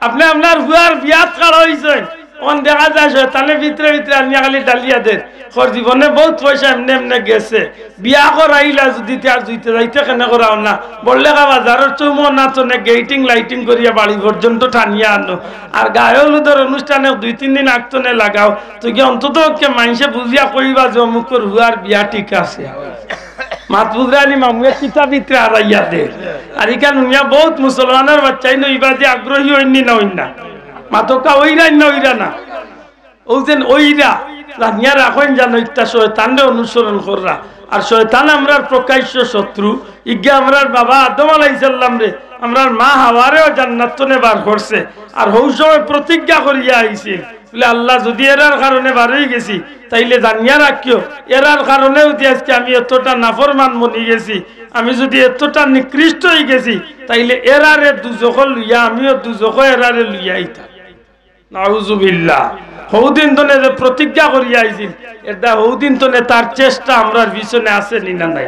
আপনে আপনার ফুয়ার বিয়াত খাড়া অইছইন, অখন দেখা যায় শয়তানে ভিতরে ভিতরে আনিয়া খালি ডালিয়া দের। কর জীবনে বউত পয়সা এমনে এমনে গেছে, বিয়া করাইলা যুদি তে আর জুইতে যাইতে কেনে করাও না। বড়লেখা বাজারর চৌমহনাত থনে gate-ing light-ing করিয়া বাড়ি পর্যন্ত টানিয়া আনো। আর গায়ে হলুদর অনুষ্ঠানে দুই তিন দিন আগ থনে লাগাও। তে গিয়া অন্তত পক্ষে মাইনষে বুঝিয়া কইবা যে অমুকর ফুয়ার বিয়া ঠিক আছে। মাত বুঝরা নি মামুয়ে কিতা ভিতরে হারাইয়া দে। আর ইখান হুনিয়া বউত মুসলমানর বাইচ্চাইন ইবাদি আগ্রহী অইন নি না অইন না? মাতউক্কা অইরা না অইরা না? অউ যেন অইরা, জানিয়া রাখইন জানো, ইতা শয়তানরে অনুসরণ কররা। আর শয়তান আমরার প্রকাশ্য শত্রু। ইগিয়ে আমরার বাবা আদম আলাইহিস সালামরে, আমরার মা হাওয়ারেও জান্নাত থনে বার করছে। আর হউ সময় প্রতিজ্ঞা করিয়া আইছিল, বুলে, "আল্লাহ, যুদি এরার কারণে বার অইগেছি, তাইলে জানিয়া রাখিও, এরার কারণে যুদি আইজকে আমি এতটা নাফরমান বনিগেছি, আমি যুদি এতটা নিকৃষ্ট অইগেছি, তাইলে এরারে দুজখো লইয়া আমিও দুজখো এরারে লইয়া আইতাম।" নাউজুবিল্লাহ। হউদিন থনে যে প্রতিজ্ঞা করিয়া আইছিল, এরদায় হউদিন থনে তার চেষ্টা আমরার পিছনে আছে নি না নাই?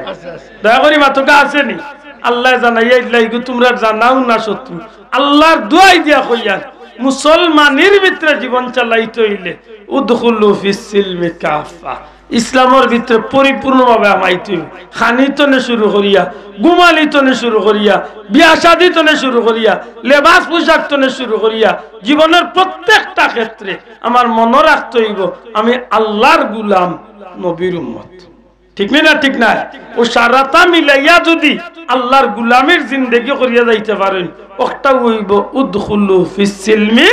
দয়া করি মাতউক্কা, আছে নি? আল্লায় জানাইয়া দিলা, ইগু তুমরার জানাও না শত্রু। আল্লার দুয়াই দিয়া কইয়ার, মুসলমানির ভিতরে জীবন চালাইতে অইলে, উদখুলু ফিস সিলমি কাফফা। ইসলামর ভিতরে পরিপূর্ণভাবে হামাইতে অইবো। খানি থনে শুরু করিয়া, ঘুমানি থনে শুরু করিয়া, বিয়া শাদি থনে শুরু করিয়া, লেবাস পোশাক থনে শুরু করিয়া, জীবনর প্রত্যেকটা ক্ষেত্রে আমার মনো রাখতে অইবো, আমি আল্লার গুলাম, নবীর উম্মত। ঠিক নি না? ঠিক না? অউ সারাটা মিলাইয়া যুদি আল্লার গুলামির জিন্দেগি করিয়া যাইতে পারইন, অউটা অইবো উদখুলু ফিস সিলমি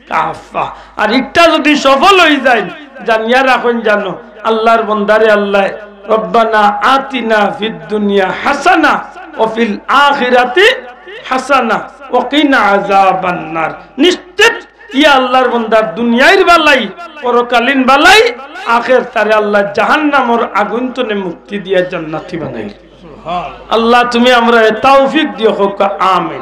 কাফফা। আর ইটা যুদি সফল অইযাইন, জানিয়া রাখইন জানো, আল্লার বন্দারে আল্লায়, "রব্বানা আতিনা ফিদ দুনিয়া হাসানা ওয়া ফিল আখিরাতি হাসানা ওয়া কিনা আযাবান নার।" নিশ্চিত ইয়া আল্লার বন্দার দুনিয়ার বালাই, পরকালীন বালাই, আখেরাতরে আল্লায় জাহান্নামর আগুন থনে মুক্তি দিয়া জান্নাতি বানাইল। আল্লাহ, তুমি আমরারে তৌফিক দিও, কউক্কা আমিন।